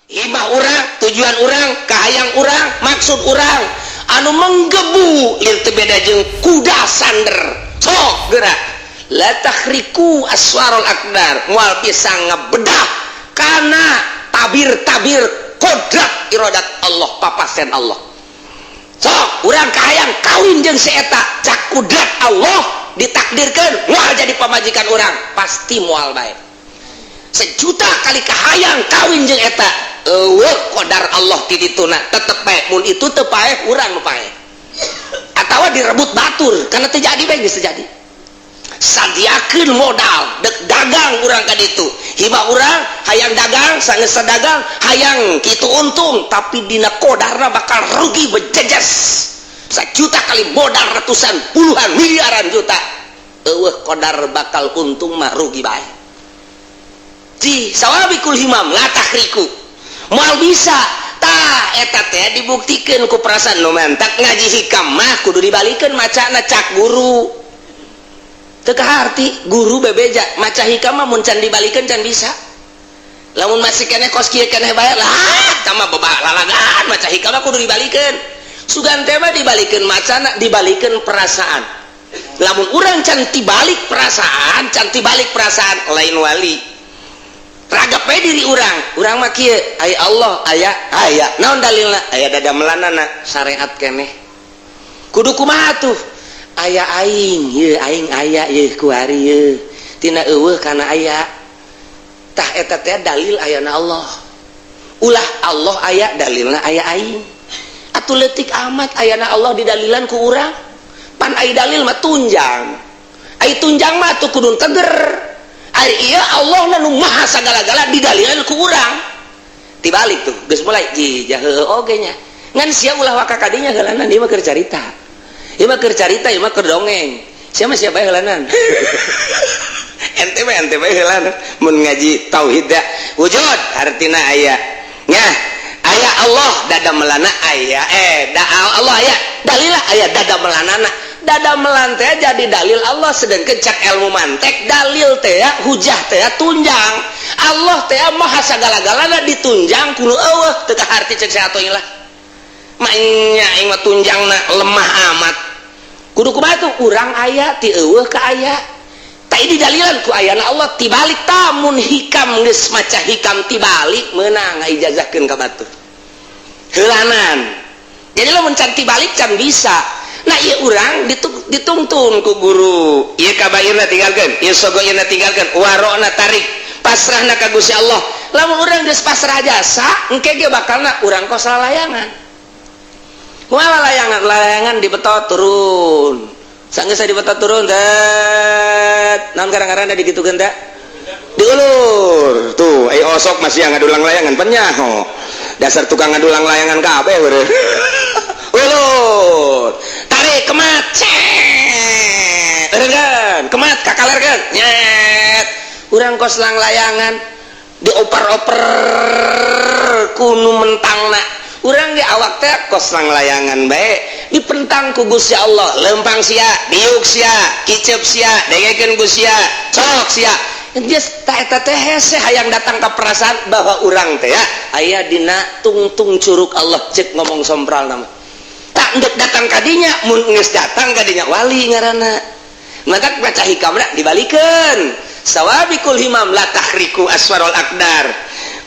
Himah urang, tujuan urang, kahayang urang, maksud urang anu menggebu ieu teu beda jeung kuda sander. Sok gerak, la takhriqu aswarul aqdar, moal bisa ngebedah kana tabir-tabir kodrat iradat Allah, papasen Allah. Sok urang kahayang kawin jeung si eta, cak kudrat Allah ditakdirkan moal jadi pamajikan urang, pasti moal bae. Sejuta kali kahayang kawin jeung eta, euweuh kodar Allah ti dituna, tetep bae. Mun itu teu paeh, urang nu paeh atawa direbut batur, karena teu jadi bae. Geus jadi, sadiakeun modal dek dagang urang ka ditu. Hibah urang hayang dagang, sanggeus dagang hayang kitu untung, tapi dina kodarna bakal rugi bejejes. Sejuta kali modal ratusan, puluhan, miliaran juta, euweuh kodar bakal untung mah, rugi bae. Ji sawabikul himam la takhriqu, moal bisa. Tah, eta teh dibuktikeun ku perasaan. Nu mantak ngaji hikam mah kudu dibalikeun macana, cak guru teu kaharti. Guru bebeja maca hikam mah mun can dibalikeun can bisa. Lamun masih keneh kos kieu keneh bae lah, tah mah beba lalagan. Maca hikam mah kudu dibalikeun. Sugan teh mah dibalikeun macana, dibalikeun perasaan. Lamun urang can tibalik perasaan, can tibalik perasaan, lain wali. Ragap bae diri urang, urang mah kieu, aya Allah, aya, aya naon dalilna? Aya dada melanana, syariat keneh. Kudu kumaha tuh? Aya aing ye, aing aya ye, kuari ye, tina euweuh kana aya. Tah, eta teh dalil ayana Allah. Ulah Allah aya, dalilna aya aing. Atuh leutik amat ayana Allah didalilan ku urang. Pan ai dalil mah tunjang, ai tunjang mah tuh kudu teger. Ari ieu Allah nu maha sagala-gala didalilan ku urang, tibalik tuh geus mulai ji jahe oge nya. Ngan sia ulah waka kadinya heulanan, ieu mah keur carita, ieu mah keur carita, ieu mah keur dongeng. Sia mah siapa heulanan? Ente mah ente bae heulanan. Mun ngaji tauhid ya wujud artina aya nya, aya Allah dada melana aya, eh da Allah aya, dalilah aya dada melanana. Dada melan teh jadi dalil Allah, sedangkan cak ilmu mantek dalil teh hujah teh tunjang. Allah teh maha sagala-galana ditunjang kudu euweuh, teu kaharti cek saatoy lah. Maenya aing mah tunjangna lemah amat. Kudu kumaha tuh? Urang aya ti euweuh ka aya tah, didalilan ku ayana Allah. Tibalik tamun hikam geus maca hikam tibalik, meunang ijazahkeun ka batur heulanan. Jadi lamun can tibalik can bisa. Nah, ieu urang ditungtun ku guru ieu, kabairna tinggalkeun, ieu sogoirna tinggalkeun, warokna tarik, pasrahna ka Gusti Allah. Lamun urang geus pasrah jasa, engke ge bakalna urang kos layangan. Kumaha layangan? Layangan dibetot turun, sanggeus dibetot turun, det naon kadang-kadang digitukeun teh, diulur tuh. Eh, osok masih yang ngadulang layangan penyaho, dasar tukang ngadulang layangan kabeh. Ulur, tarik, kemat, cet kan, kemat kakaler kan, nyet. Urang kos lang layangan dioper-oper kunu mentangna. Urang di awak teh kos lang layangan bae dipentang ku Gusti Allah. Lempang sia, diuk sia, kicep sia, dengekeun ku sia, cok sia. Geus ta, eta teh hese hayang datang ke perasaan bahwa urang teh ya aya dina tungtung curug Allah, cek ngomong sompral nama. Tak ndek datang kadinya. Mun geus datang kadinya, wali ngaranna. Maka baca hikamna dibalikeun, sawabikul himam la takhriqu aswarul aqdar.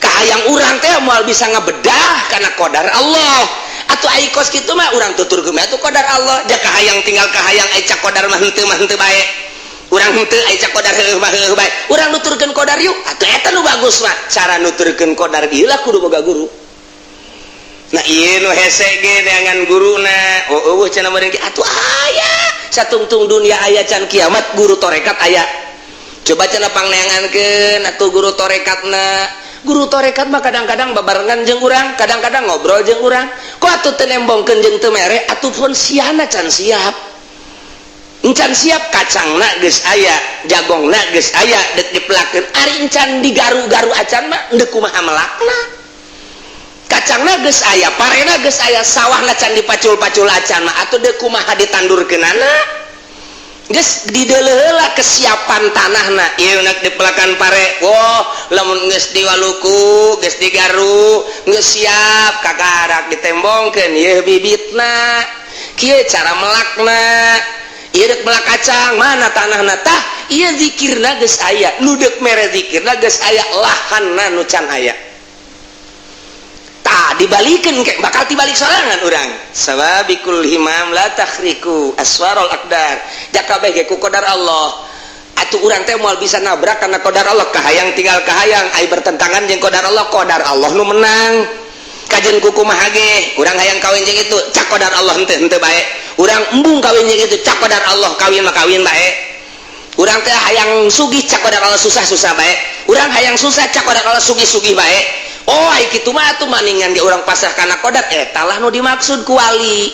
Kahayang urang teh moal bisa ngebedah karena kodar Allah. Atau ai kos kitu mah urang tuturkeun atuh kodar Allah. Ja kahayang tinggal kahayang, ai cak kodar mah henteu mah henteu bae. Urang henteu, ai cak kodar heueuh mah heueuh bae. Urang nuturkeun kodar yuk atuh, eta nu bagus mah. Cara nuturkeun kodar ieu lah kudu boga guru. Nah, ieu nu hese ge neangan guruna. Oh, euweuh cenah meureun. Atuh aya satungtung dunia, aya can kiamat guru torekat aya. Coba cenah pangneangankeun atuh guru torekatna. Guru torekat mah kadang-kadang babarengan jeung urang, kadang-kadang ngobrol jeung urang. Kok atuh teu nembongkeun jeung teu mere? Atuh pun siana can siap, encan siap. Kacangna geus aya, jagongna geus aya, dek dipelakeun. Ari encan digaru-garu acan mah deuk kumaha melakna? Kacangna geus aya, parena geus aya, sawahna can dipacul-pacul acan mah atuh deuk kumaha ditandurkeunana? Geus dideuleu kesiapan tanahna. Ieu nek dipelakan pare, wah, lamun geus diwaluku, geus digaru, geus siap, kakarak ditembongkeun ieu bibitna. Kieu cara melakna. Ieu dek melak kacang, mana tanahna? Tah, ieu zikirna geus aya, nu deuk mere zikirna geus aya, lahanna nu can aya. Tah, dibalikin kayak bakal dibalik sorangan urang. Sababikul himam la takhriku aswarul aqdar. Jaka bae ku qadar Allah. Atuh urang teh moal bisa nabrak karena qadar Allah. Kahayang tinggal kahayang, ai bertentangan jeung qadar Allah, qadar Allah nu menang. Kajen kumaha ge, urang hayang kawin jeung itu, cak qadar Allah henteu, henteu bae. Urang embung kawin jeung itu, cak qadar Allah kawin mah kawin bae. Urang teh hayang sugih, cak qadar Allah susah-susah bae. Urang hayang susah, cak qadar Allah sugih-sugih bae. Oh, ai kitu mah atuh maningan ge urang pasrah kana qadar. Eta lah nu dimaksud ku wali,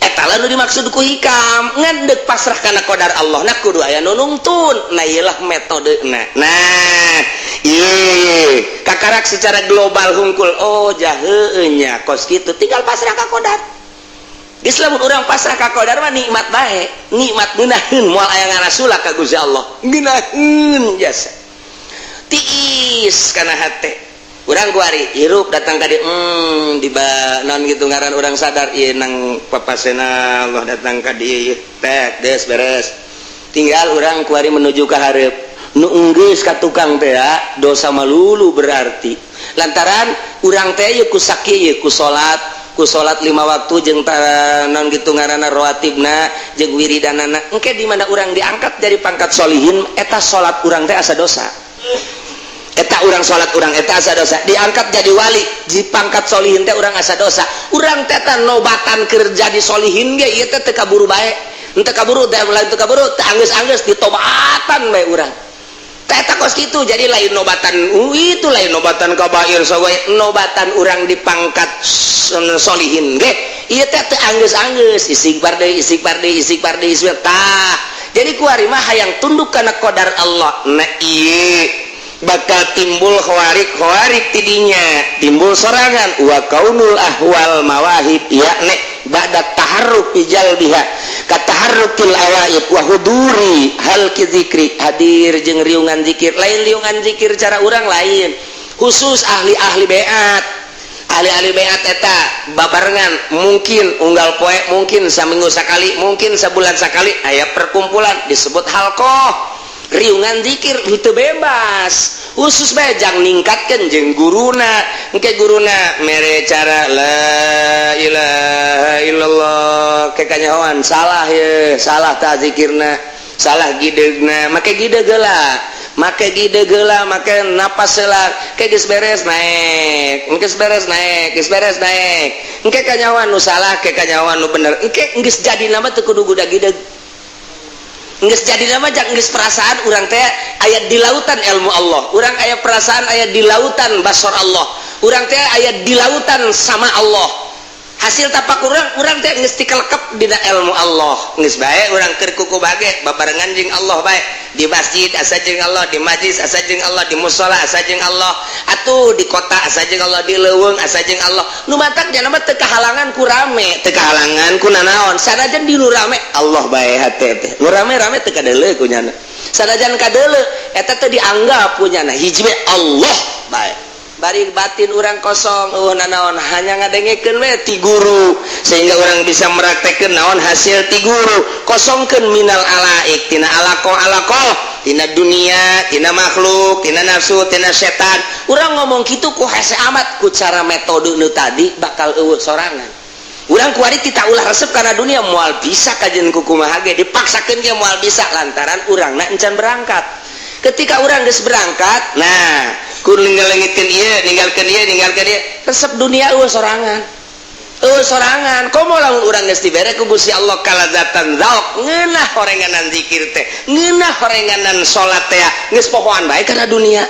eta lah nu dimaksud ku hikam. Ngan deuk pasrah kana qadar Allah na kudu aya nu nungtun. Nah, ieu lah metodena. Nah, ieu kakarak secara global hungkul. Oh, jaheueuh nya, kos kitu tinggal pasrah ka qadar. Geus, lamun urang pasrah ka qadar mah nikmat bae, nikmat ngeunaheun, moal aya ngarasula ka Gusti Allah, ngeunaheun jasa tiis kana hate. Urang kuari hirup datang ka dieu, di non gitu ngaran, urang sadar ieu nang papasena Allah datang ka dieu teh des beres. Tinggal urang kuari menuju ka hareup nu enggeus ka tukang teh dosa malulu. Berarti lantaran urang teh ieu ku sakieu, ieu ku salat lima waktu jeung non gitu ngaranna rawatibna jeung wiridanana. Engke di mana urang diangkat dari pangkat solihin, eta salat urang teh asa dosa, eta urang salat urang eta asa dosa. Diangkat jadi wali di pangkat solihin teh urang asa dosa. Urang teh nobatan kerja di solihin ge ieu teh teu kaburu bae, teu kaburu teh, lain teu kaburu, teu anggeus-anggeus ditobatan bae urang teh. Eta kos kitu. Jadi lain nobatan itu, lain nobatan kabair sogoy, nobatan urang di pangkat solihin ge ieu teh teu anggeus-anggeus, istighfar deui, istighfar deui, istighfar deui, istighfar. Tah, jadi kuari mah hayang tunduk kana qadar Allah. Nah, ieu bakal timbul khawarik khawarik, tidinya timbul sorangan wa kaunul ahwal mawahib, yakni ba'da taharruk biha kataharrukil awaib wa huduri hal zikri, hadir jeung riungan zikir. Lain riungan zikir cara urang lain, khusus ahli-ahli beat. Ahli-ahli beat eta babarengan, mungkin unggal poe, mungkin saminggu sekali, mungkin sebulan sekali aya perkumpulan disebut halqoh riungan zikir. Itu bebas, khusus bae jang ningkatkeun jeung guruna. Engke guruna mere cara la ilaha illallah, ke kanyahoan salah ye, salah ta zikirna, salah gidegna. Make gideg heula, make gideg heula, make napas heula. Ke geus beres naik, geus beres naik, geus beres naik. Engke kanyahoan nu salah, ke kanyahoan nu bener. Engke geus jadi nama teu kudu guda gideg. Geus jadi nama jang geus perasaan urang teh aya di lautan ilmu Allah, urang aya perasaan aya di lautan basor Allah, urang teh aya di lautan sama Allah. Hasil tapak urang, urang teh geus tikelekep dina ilmu Allah. Geus bae urang keur kuku bage babarengan jeung Allah bae. Di masjid asa jeung Allah, di majlis asa jeung Allah, di musola asa jeung Allah, atuh di kota asa jeung Allah, di leuweung asa jeung Allah. Nu matak nya mah teu kahalangan ku rame, teu kahalangan ku nanaon. Sanajan di nu rame Allah bae hate teh, nu rame-rame teu kadeuleu ku nyana. Sanajan kadeuleu eta teh dianggap ku nyana hiji we Allah bae. Bari batin urang kosong, nanaon, hanya ngadengekeun we ti guru sehingga urang bisa meraktekeun naon hasil ti guru. Kosongkeun minal alaik, tina alaqo alaqo, tina dunia, tina makhluk, tina nafsu, tina setan. Urang ngomong kitu ku hese amat, ku cara metode nu tadi bakal eueuh sorangan. Urang kuari kita ulah resep karena dunia, moal bisa. Kajian ku kumaha ge dipaksakeun ge moal bisa, lantaran urangna encan berangkat. Ketika urang geus berangkat, nah, ku ninggal-lengitkeun ieu, ninggalkeun ieu, ninggalkeun ieu, resep dunia eueuh sorangan, eueuh sorangan. Komo lamun urang geus dibere ku Gusti Allah kalazatan zauk, ngeunah horenganan zikir teh, ngeunah horenganan salat teh, geus pohoan bae kana dunia.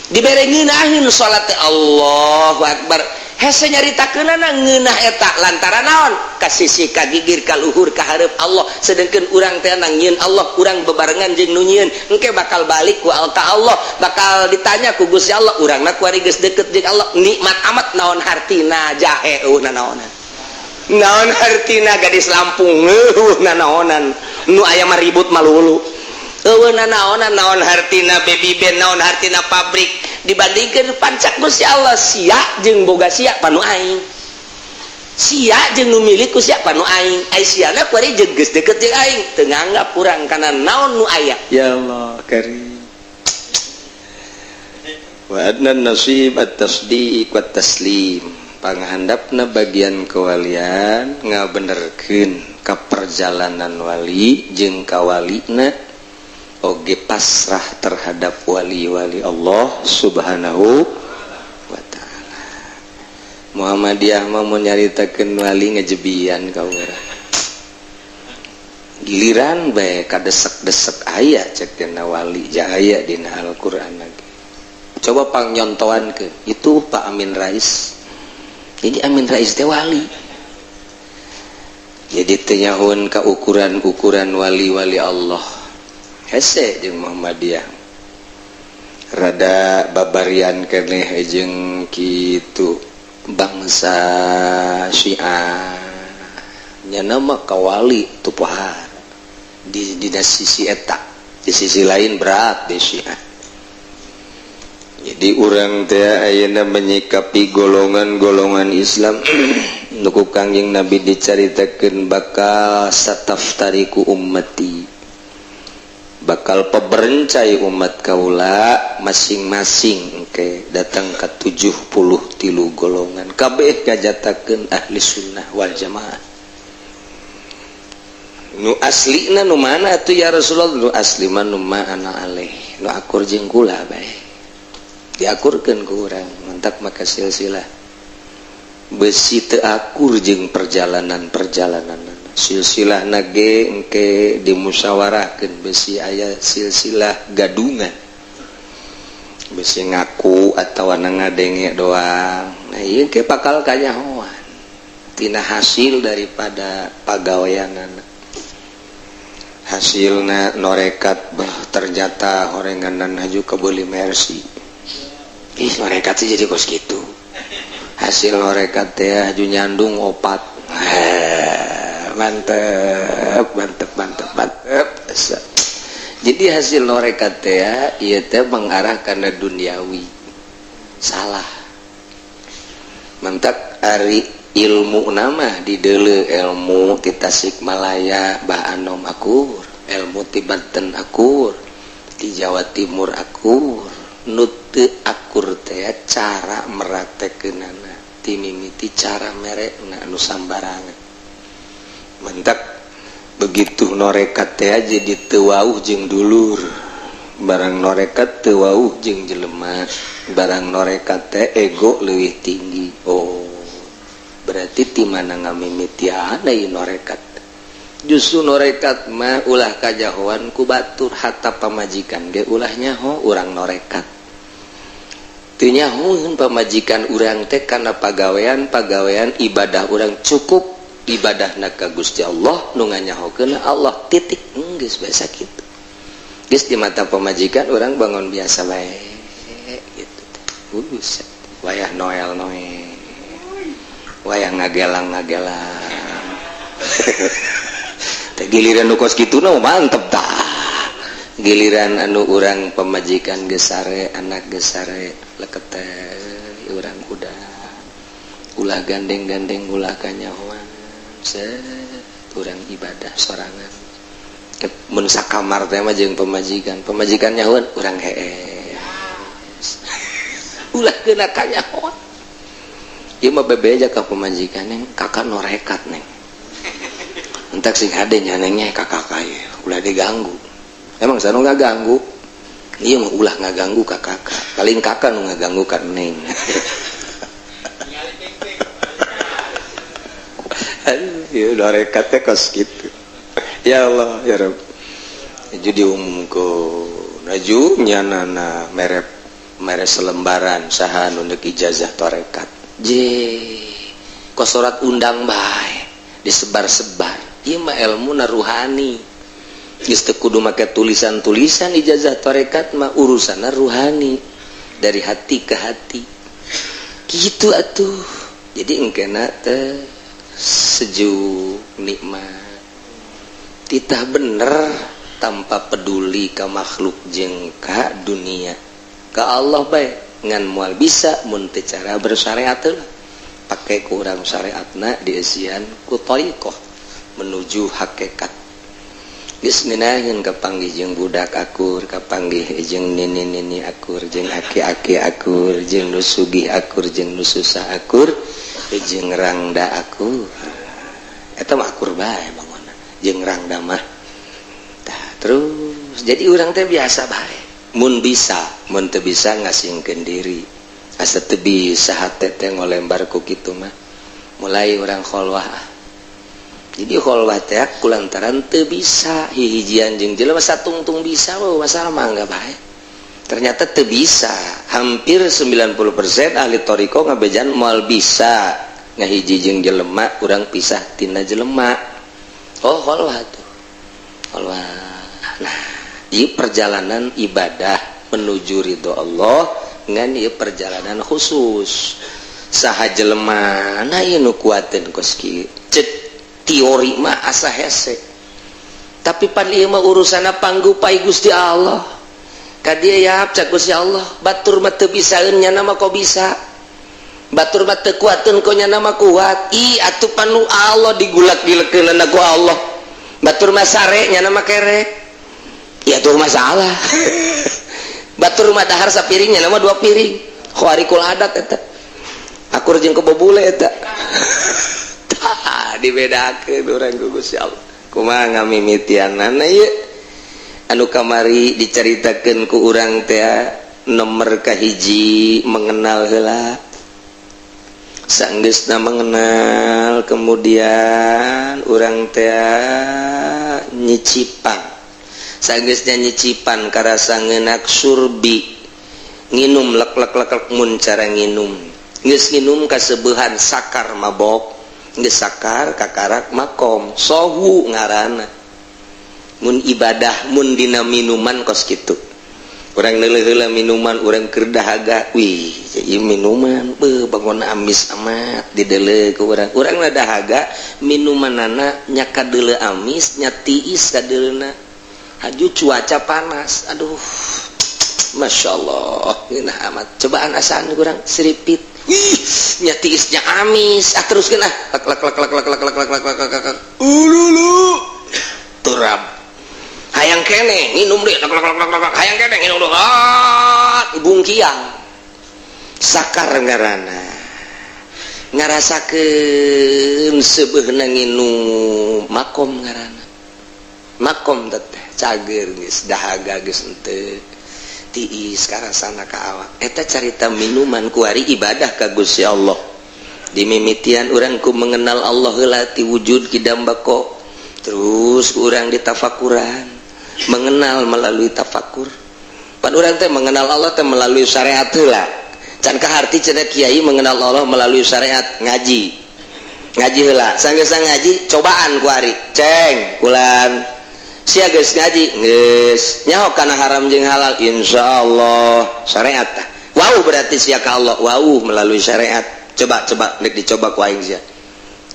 Dibere ngeunaheun salat teh, Allahu akbar, hese nyaritakeunana ngeunah eta. Lantaran naon? Ka sisi, ka gigir, ka luhur, ka hareup Allah. Sedengkeun urang teh nang nyieun Allah, urang bebarengan jeung nu nyieun. Engke bakal balik ku ka Allah, bakal ditanya ku Gusti Allah. Urangna kuari geus deket jeung Allah, nikmat amat. Naon hartina jahe eueuh nanaonan. Naon hartina gadis Lampung? Eueuh nanaonan, nu aya mah ribut malulu. Eueuh nanaonan. Naon hartina baby band? Naon hartina pabrik dibandingkeun pancak Gusti Allah? Sia jeung boga sia panu aing, sia jeung nu milik ku sia panu aing. Ai siana kuari jeung geus deket jeung aing, teu nganggap urang kana naon nu aya. Ya Allah karim. Wa adna nasib at-tasdiq wa taslim. Panghandapna bagian kewalian ngabenerkeun ka perjalanan wali jeung kawalina oge, pasrah terhadap wali-wali Allah Subhanahu wa Ta'ala. Muhammadiyah mah mun nyaritakeun wali ngejebian ka urang, giliran bae kadesek-desek aya cek dina wali jaya dina Al-Qur'an lagi. Coba pang nyontoan ke itu Pak Amin Rais. Jadi Amin Rais teh wali, jadi teu nyahoeun ka ukuran-ukuran wali-wali Allah. Hese jeung Muhammadiyah rada babarian keneh jeung kitu bangsa Syiah nya nama kawali tu pohara di sisi eta, di sisi lain berat di Syiah. Jadi urang teh ayeuna menyikapi golongan-golongan Islam nu ku Kangjeng Nabi dicaritakeun bakal sataftariku ummati, bakal peberencai umat kaula masing-masing ke datang ke 73 golongan, kabeh ngajatakeun ahli sunnah wal jamaah. Nu aslina nu mana tuh, ya Rasulullah? Nu asli mah nu ma ana alaih, nu akur jeung kula bae, diakurkeun ku urang. Mantak maka silsilah besi teu akur jeung perjalanan-perjalanan silsilah nage engke dimusyawarahkeun, besi aya silsilah gadungan, besi ngaku atau ngadenge doang. Nah, ieu ke bakal kanyahoan tina hasil daripada pagaweanana. Hasilna norekat bah ternyata horenganan haju kebeli Mercy. Ih, norekat sih jadi kos gitu. Hasil norekat teh haju nyandung opat. Mantep, mantep, mantep, mantep. Jadi hasil norekat teh ieu teh mengarah karena duniawi, salah. Mantak ari ilmu nama di dele, ilmu ti Tasikmalaya Bah Anom akur, ilmu ti Banten akur, di Jawa Timur akur. Nu teu akur teh cara meraktekeunana, ti mimiti cara merekna anu sambarangan. Mantak begitu norekat teh jadi teu wauh jeung dulur, barang norekat teu wauh jeung jelema, barang norekat teh ego leuwih tinggi. Oh, berarti ti mana ngamimitian ieu norekat? Justru norekat mah ulah kajahoan ku batur, hatta pamajikan ge ulah nyaho urang norekat. Teu nyahoeun pamajikan urang teh kana pagawean pagawean ibadah urang. Cukup ibadahna ka Gusti Allah, nu nganyahokeun Allah, titik. Geus biasa kitu, geus di mata pamajikan urang bangun biasa bae gitu. Buset, wayah Noel Noel, wayah ngagelang ngagelang teh. Giliran nu kos kitu nu mantep tah. Giliran anu urang pamajikan geus sare, anak geus sare, leket teh urang udah ulah gandeng-gandeng, ulah kanyahoan, set urang ibadah sorangan. Mun sakamar teh mah jeung pamajikan, pamajikan nyahoan, urang hees, ulah kena kanyahoan. Ieu mah bebeja ka pamajikan, "Neng, kakak norekat, Neng." Entak sing hade nya, Nengnya, kakak kaya ulah diganggu. Emang sana nggak ganggu? Iya mah ulah nggak ganggu ka kakak, paling kakak nu ngaganggu ka Neng. Aduh, ya norekat teh kos gitu. Ya Allah ya Rabb. Jadi diumumkeun aju nyanana mere mere selembaran, saha nu deuk ijazah tarekat, je kos surat undang bae disebar-sebar. Ieu mah ilmu na ruhani, geus teu kudu make tulisan-tulisan. Ijazah tarekat mah urusanna ruhani, dari hati ke hati gitu atuh. Jadi engkena teh Sejuk, nikmat. Titah bener tanpa peduli ka makhluk jeung ka dunia. Ka Allah bae ngan moal bisa mun teu cara bersyariat heula. Pake ku urang syariatna dieusian ku thariqah menuju hakikat. Geus ngeunaheun kapanggih jeung budak akur, kapanggih jeung nini-nini akur, jeung aki-aki akur, jeung nu sugih akur, jeung nu susah akur, jeung rangda akur. Eta mah akur bae bangunna jeung rangda mah. Tah terus jadi urang teh biasa bae. Mun bisa, mun teu bisa ngasingkeun diri. Asa teu bisa hate teh ngolembar ku kitu mah. Mulai urang kholwah. Jadi kholwah teh kulantaran teu bisa hihijian jeung jelema satungtung bisa mah masalah mangga bae. Ternyata teu bisa. Hampir 90% ahli thariqah ngabejan moal bisa ngahiji jeung jelema urang pisah tina jelema. Oh kholwah tuh. Kholwah. Nah, ieu perjalanan ibadah menuju ridho Allah ngan ieu perjalanan khusus. Saha jelema na ieu nu kuateun kos kieu. Cek teori mah asa hese. Tapi pan ieu mah urusanna panggupai Gusti Allah. Ka dieu yap cak Gusti Allah, batur mah teu bisaeun nyana mah kok bisa. Batur mah teu kuateun kok nyana mah kuat. Ih atuh panu Allah digulak-gilekeunana ku Allah. Batur mah sare nyana mah kerek. Ya tuh masalah. Batur mah dahar sapiring nyana mah 2 piring. Khawarikul adat eta. Akur jeung kebo bule eta. Tah dibedakeun urang ku Gusti Allah. Kumaha ngamimitianana ieu? Anu kamari dicaritakeun ku urang teh nomor kahiji mengenal heula. Sanggeusna mengenal kemudian urang teh nyicipan. Sanggeusna nyicipan karasa ngeunak surbi. Nginum lek lek lek lek mun cara nginum. Geus nginum kaseubehan sakar mabok. Geus sakar kakarak makom. Sohu ngaranna. Mun ibadah mun dina minuman kos kitu. Urang neuleuh heula minuman urang keur dahaga. Wih, ieu minuman beuh bangun amis amat dideuleu ku urang. Urang na dahaga minumanana nya kadeuleu amis nya tiis kadeuleuna. Haju cuaca panas. Aduh. Masya Allah, ngeunah amat. Cobaan asaan kurang seripit. Wih, nya tiisnya amis. Ah teruskeun ah. Lek lek lek lek lek lek lek lek lek lek lek. Ululu. Turab. Hayang kene nginum deui. Lek lek lek lek lek. Hayang kene nginum deui. Ah, bungkiang. Sakar ngaranna. Ngarasakeun seubeuhna nginum makom ngaranna. Makom teh cager geus dahaga geus henteu. Tiis karasana ka awak. Eta carita minuman kuari ibadah ka Gusti Allah. Dimimitian urang ku mengenal Allah heula ti wujud kidam bako. Terus urang ditafakuran, mengenal melalui tafakur. Pan urang teh mengenal Allah teh melalui syariat heula. Can kaharti cenah kiai mengenal Allah melalui syariat ngaji. Ngaji heula, sanggeus ngaji cobaan kuari. Ceng, kulan. Sia geus ngaji geus nyaho kana haram jeung halal insyaallah syariat tah. Wau berarti sia ka Allah wau melalui syariat. Coba coba nek dicoba ku aing sia.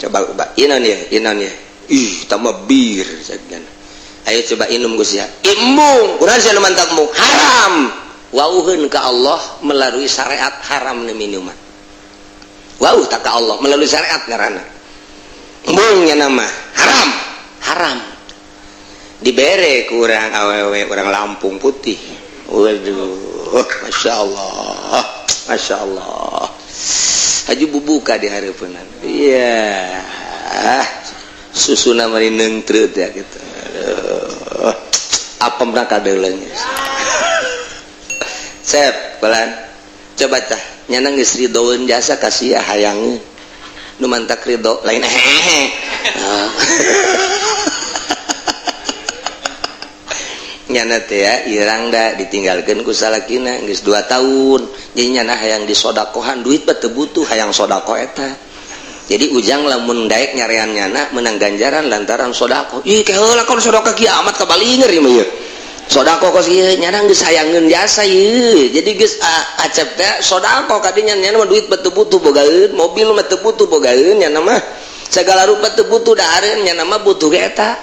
Coba coba inon ya, inon ya. Ih, tambah bir sagana. Ayo coba inum ku sia. Embung, urang sia nu mantak embung haram. Wauheun ka Allah melalui syariat haram nu minuman. Wau tak ka Allah melalui syariat ngaranna. Embung nya nama haram, haram. Dibere ku urang awewe urang Lampung putih. Waduh, Masya Allah, Masya Allah. Haji bubuka di hareupeunna. Iya. Susuna mani neungtreut ya gitu. Aduh. Apem na kadeuleung. Sep, pelan. Coba tah, nyana geus ridoeun jasa ka sia hayangeun. Nu mantak ridho lain hehe. Nyana teh ya irang da ditinggalkeun ku salakina geus 2 tahun. Jadi nyana hayang disodakohan duit mah teu butuh hayang sodakoh eta. Jadi ujang lamun daek nyarean nyana menang ganjaran lantaran sodakoh. Ih ke heula kon sodakoh kieu amat kabalinger ieu mah ieu. Sodakoh kos ieu nyana geus hayangeun jasa ieu. Jadi geus acep teh sodakoh kadinya nyana mah duit mah teu butuh bogaeun, mobil mah teu butuh bogaeun nyana mah. Segala rupa teu butuh dahareun, nya nama butuh ge eta.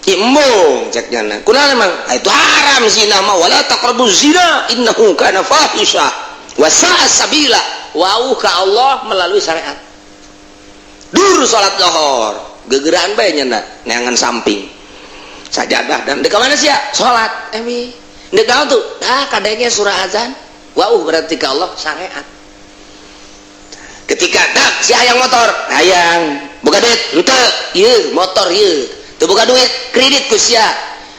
Embung cek nyana. Kunaon emang? Ah, itu haram zina mah, wala taqrabu zina innahu kana fahisah wa sa'a sabila. Wawuh ka Allah melalui syariat. Dur salat lohor, gegeraan bae nyana neangan samping. Sajadah dan dek mana sia? Salat emi. Dek naon tuh? Ah, kadenge surah azan. Wawuh berarti ka Allah syariat. Ketika dak si hayang motor, hayang boga duit henteu, ieu motor ieu teu boga duit, kredit ku sia.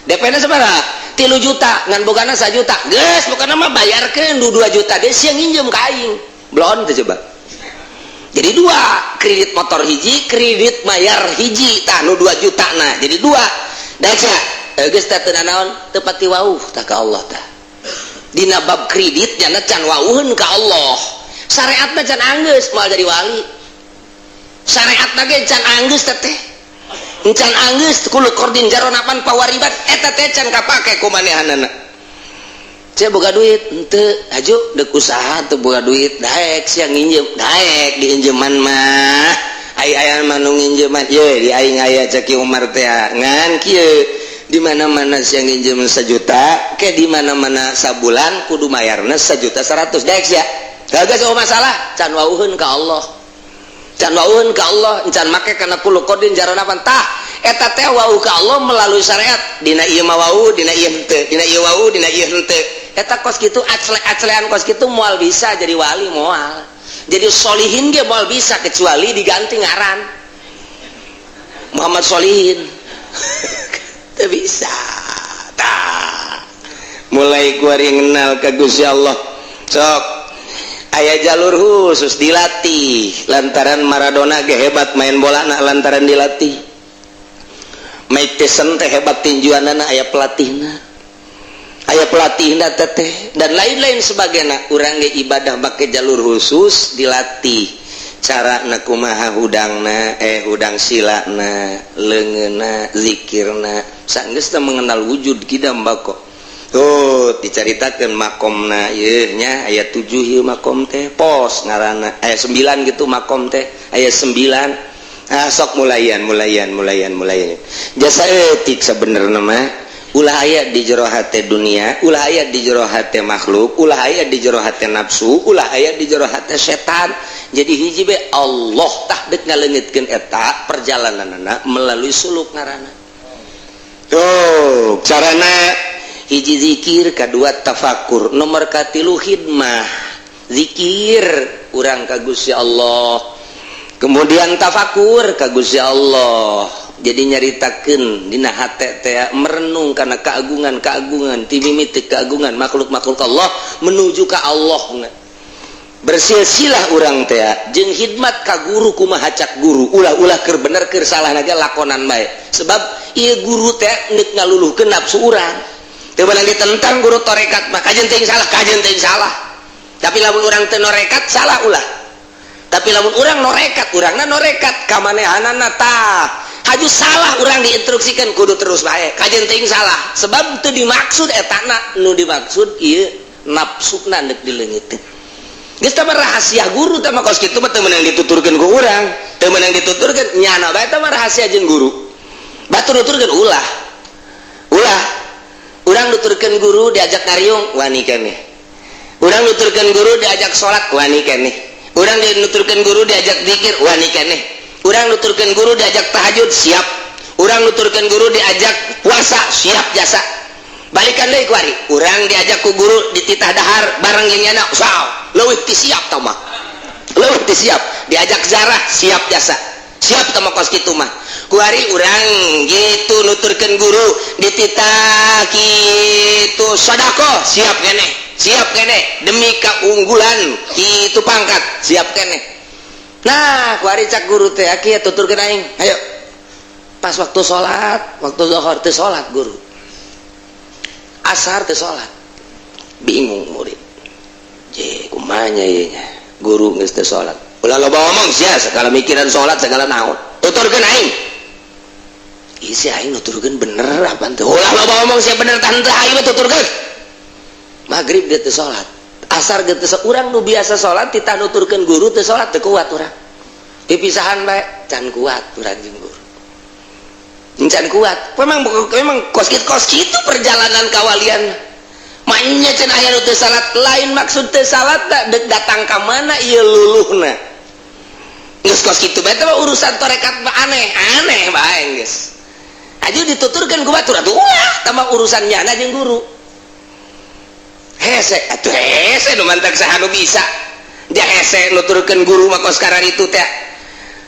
DP na sabaraha? 3 juta, ngan bogana 1 juta. Geus pokona mah bayarkeun du 2 juta geus, sia nginjem ka aing. Belon teu coba. Jadi dua, kredit motor hiji, kredit bayar hiji, tah nu 2 juta nah jadi dua. Da sia geus teh teu nanaon, teu pati wauh tah ka Allah tah. Dina bab kredit nyana can wauheun ka Allah. Syariatna can anggeus, moal jadi wali. Syariatna ge can anggeus teh. Can anggeus kullu qardin jarra naf'an fahuwa riban, eta teh can kapake ku manehanana. Sia boga duit henteu, haju deuk usaha teu boga duit, daek sia nginjem, daek diinjeman mah. Ai aya mah nu nginjeman ye di aing aya cek Umar teh ngan kieu, di mana-mana sia nginjem 1 juta ke di mana-mana sabulan kudu mayarna 1 juta 100, daek sia. Gak oh masalah, can wauheun ka Allah. Can wauheun ka Allah, can make kana kullu qardin jarra naf'an tah. Eta teh wau ka Allah melalui syariat. Dina ieu mah wau, dina ieu henteu, dina ieu wau, dina ieu henteu. Eta kos kitu acle-aclean kos kitu moal bisa jadi wali moal. Jadi solihin ge moal bisa kecuali diganti ngaran. Muhammad Solihin. Teu bisa. Tah. Mulai kuari ngenal ka Gusti Allah. Sok aya jalur khusus dilatih lantaran Maradona ge hebat main bola nah lantaran dilatih. Mike Tyson teh hebat tinjuanana, aya pelatihna, aya pelatihna teteh dan lain-lain sebagainya. Urang ge ibadah make jalur khusus dilatih cara na kumaha, hudangna hudang silana, leungeunna, zikirna, sanggeus teh mengenal wujud kidam bako. Tuh dicaritakeun makomna ieu nya, aya 7 ieu makom teh, pos ngaranna aya 9 gitu, makom teh aya 9. Ah, sok mulayan mulayan mulayan mulayan jasa etik. Sebenarnya mah ulah aya di jero hate dunia, ulah aya di jero hate makhluk, ulah aya di jero hate nafsu, ulah aya di jero hate setan, jadi hiji be Allah. Tah, dek ngaleungitkeun eta perjalananana melalui suluk ngaranna. Tuh carana: hiji zikir, kedua tafakur, nomor katilu khidmah. Zikir urang ka Gusti Allah, kemudian tafakur ka Gusti Allah, jadi nyaritakeun dina hate teh, merenung karena keagungan keagungan ti mimiti keagungan makhluk-makhluk Allah menuju ka Allah, bersilsilah urang teh jeung khidmat ka guru. Kumaha cak guru, ulah-ulah keur bener keur salah ge lakonan bae, sebab ieu guru teh neuk ngaluluhkeun nafsu urang. Teu meunang ditentang guru torekat mah, kajen teuing salah, kajen teuing salah. Tapi lamun urang teu norekat, salah ulah. Tapi lamun urang norekat, urangna norekat ka manehanana, tah haju salah urang diinstruksikan kudu terus bae, kajen teuing salah, sebab teu dimaksud etana. Nu dimaksud ieu nafsuna neuk dileungiteun. Geus tah rahasia guru teh mah kos kitu mah teu meunang dituturkeun ku urang, teu meunang dituturkeun nyana bae, teh mah rahasia jeung guru. Batur nuturkeun ulah. Ulah. Urang nuturkeun guru diajak ngariung wani keneh. Urang nuturkeun guru diajak salat wani keneh. Urang nuturkeun guru diajak zikir wani keneh. Urang nuturkeun guru diajak tahajud siap. Urang nuturkeun guru diajak puasa siap jasa. Balikan deui kuari. Urang diajak ku guru dititah dahar bareng jeung nyana, saw, leuwih ti siap tah mah. Leuwih ti siap. Diajak zarah siap jasa. Siap tah mah kos kitu mah. Kuari urang gitu nuturkeun guru dititah kitu sedekah siap keneh. Siap keneh demi keunggulan kitu pangkat siap keneh. Nah, kuari cak guru teh kieu, tuturkeun aing. Ayo. Pas waktu sholat, waktu zuhur teu sholat guru. Asar teu sholat. Bingung murid. Je, kumanya ieu nya? Guru geus teu sholat. Ulah loba ngomong sia, segala mikiran sholat segala naon. Tuturkeun aing. Isi aing nuturkeun bener apa teu? Ulah loba ngomong sia, bener tah henteu aing mah tuturkeun. Maghrib dia teu sholat. Asar ge teu. Urang nu biasa sholat titah nuturkeun guru teu sholat, teu kuat urang. Pipisahan bae can kuat urang jeung guru, can kuat. Memang memang kos kitu, kos kitu perjalanan kawalian. Maknya can aya nu teu salat, lain maksud teu salat da dek datang ka mana ieu luluhna. Geus kos kitu bae teh urusan tarekat mah aneh aneh bae. Geus aju dituturkeun ku batur atuh ulah tambah urusan nyana jeung guru. Hese atuh, hese nu mantak saha nu bisa dia hese nuturkeun guru mah kos karar itu teh.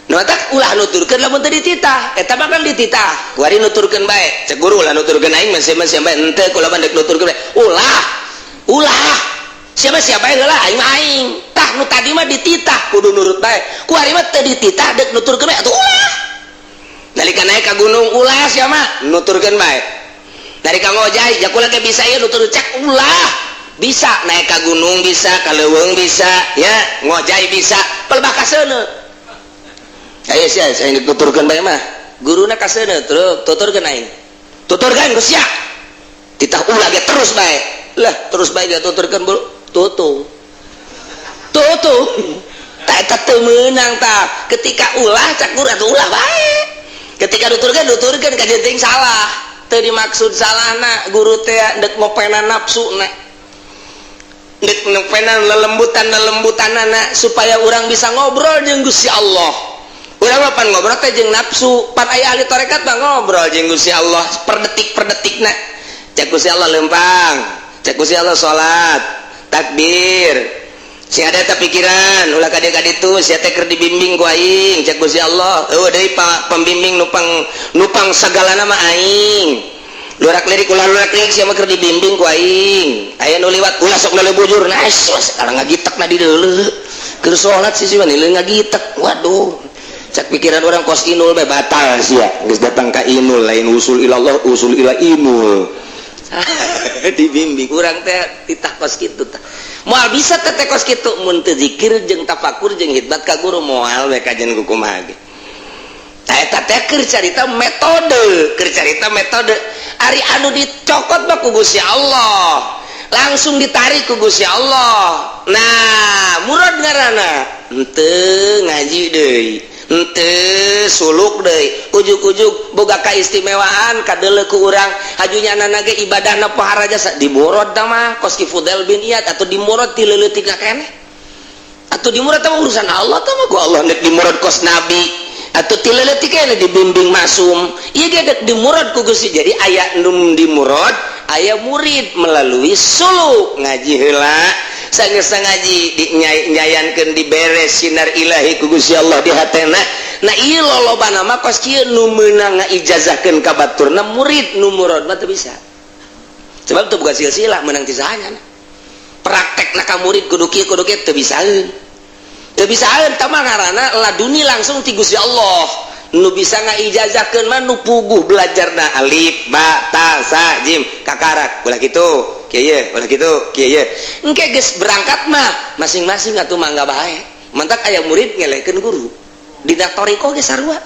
Nu mantak ulah nuturkeun lamun teu dititah. Eta mah kan dititah, kuari nuturkeun bae. Cek guru, ulah nuturkeun aing mah siapa siapa henteu, kula mah dek nuturkeun bae. Ulah ulah, siapa siapa heula, aing mah aing. Tah, nu tadi mah dititah kudu nurut bae, kuari mah teu dititah dek nuturkeun bae atuh ulah. Nalika naik ka gunung, ulah siapa nuturkeun bae. Nalika ngojay, ja kula ge bisa ieu nutur, cek ulah. Bisa naik ka gunung, bisa ka leuweung, bisa ya ngojay, bisa pelebah kaseuneu. Ayo sia, saya nuturkeun bae mah guruna kaseuneu terus tuturkeun aing, tuturkeun geus sia titah ulah ge terus bae lah, terus bae ge tuturkeun bulu tutu tutu. Tak, eta teu meunang. Tah, ketika ulah cak guru atuh ulah bae. Ketika nuturkeun, nuturkeun kajeun teuing salah, teu dimaksud salahna. Guru teh dek ngopenan nafsu na, dek ngopenan lelembutan lelembutanana supaya orang bisa ngobrol jeung Gusti Allah. Urang mah pan ngobrol teh jeung nafsu. Pan aya ahli tarekat mah ngobrol jeung Gusti Allah per detik per detikna. Cek Gusti Allah lempang, cek Gusti Allah salat takbir, si ada tak pikiran ulah ka dieu ka ditu, sia teh keur dibimbing ku aing. Cek Gusti Allah eueuh deui pembimbing nupang nupang sagalana mah aing. Lurak lirik ulah lurak lirik, sia mah keur dibimbing ku aing. Aya nu liwat ulah sok leuleung bujur. Nah, sekarang ngagitek na di deuleu keur salat sih sih ngagitek. Waduh, cak pikiran orang kos inul bae batal sia. Geus datang ka inul, lain usul ilallah, usul ila inul. Dibimbing urang teh titah kos kitu tah. Moal bisa teh kos kitu mun teu zikir jeung tafakur jeung khidmat ka guru, moal we kajian ku kumaha ge. Tah, eta teh keur carita metode, keur carita metode. Ari anu dicokot mah ku Gusti Allah, langsung ditarik ku Gusti Allah. Nah, murad ngaranna henteu ngaji deui, henteu suluk deui, ujug-ujug boga kaistimewaan kadeuleu ku urang hajunya nana ge ibadahna pohara jasa dimurad mah kos Ki Fudail bin Iyad atau dimurad ti leuletik keneh atau dimurad mah urusan Allah tah mah. Ku Allah nek dimurad kos nabi atau ti leuletik keneh dibimbing masum ieu ge dek dimurad ku Gusti. Jadi aya nu dimurad, aya murid melalui suluk. Ngaji heula, sanggeus ngaji dinyayankeun, diberes sinar ilahi ku Gusti Allah di hatena. Nah, ieu lolobana mah kos kieu. Nu meunang ngaijazahkeun ka baturna murid, nu murad mah teu bisa, sebab teu boga silsilah meunang ti sahanya. Praktekna ka murid kudu kieu kudu kieu, teu bisaeun, teu bisaeun. Tah mah ngaranna laduni langsung ti Gusti Allah. Nu bisa ngaijazahkeun mah nu puguh belajarna alif ba ta sa jim kakarak, ulah kitu kieu ye, ulah kitu kieu ye. Engke geus berangkat mah masing-masing atuh mangga bae. Mantak aya murid ngelehkeun guru dina thoriqoh ge sarua.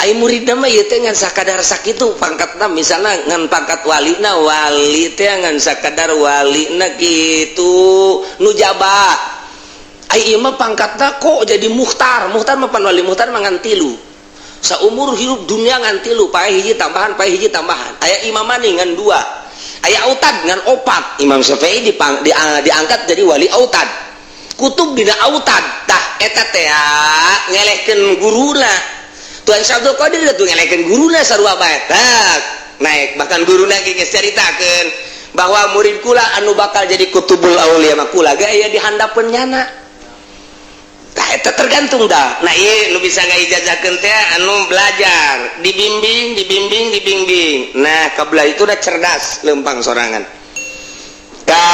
Aya murid mah ieu teh ngan sakadar sakitu pangkatna, misalna ngan pangkat walina, wali teh ngan sakadar walina kitu nujaba. Ai ieu mah pangkatna kok jadi muhtar. Muhtar mah pan wali muhtar mah ngan tilu saumur hidup dunia, ngan tilu, pae hiji tambahan, pae hiji tambahan. Aya imamani ngan dua, aya autad ngan opat. Imam Syafi'i diangkat jadi wali autad, kutub dina autad. Tah, eta teh ngelehkeun guruna. Tuan Syekh Abdul Qadir tuh ngelehkeun guruna sarua bae. Tah, naik bahkan guruna ge geus caritakeun bahwa murid kula anu bakal jadi kutubul aulia mah kula ge aya di handapeun nyana. Tah, eta tergantung dah. Nah, ieu nu bisa ngaijazahkeun teh anu belajar, dibimbing, dibimbing, dibimbing. Nah, kabelah itu udah cerdas lempang sorangan ka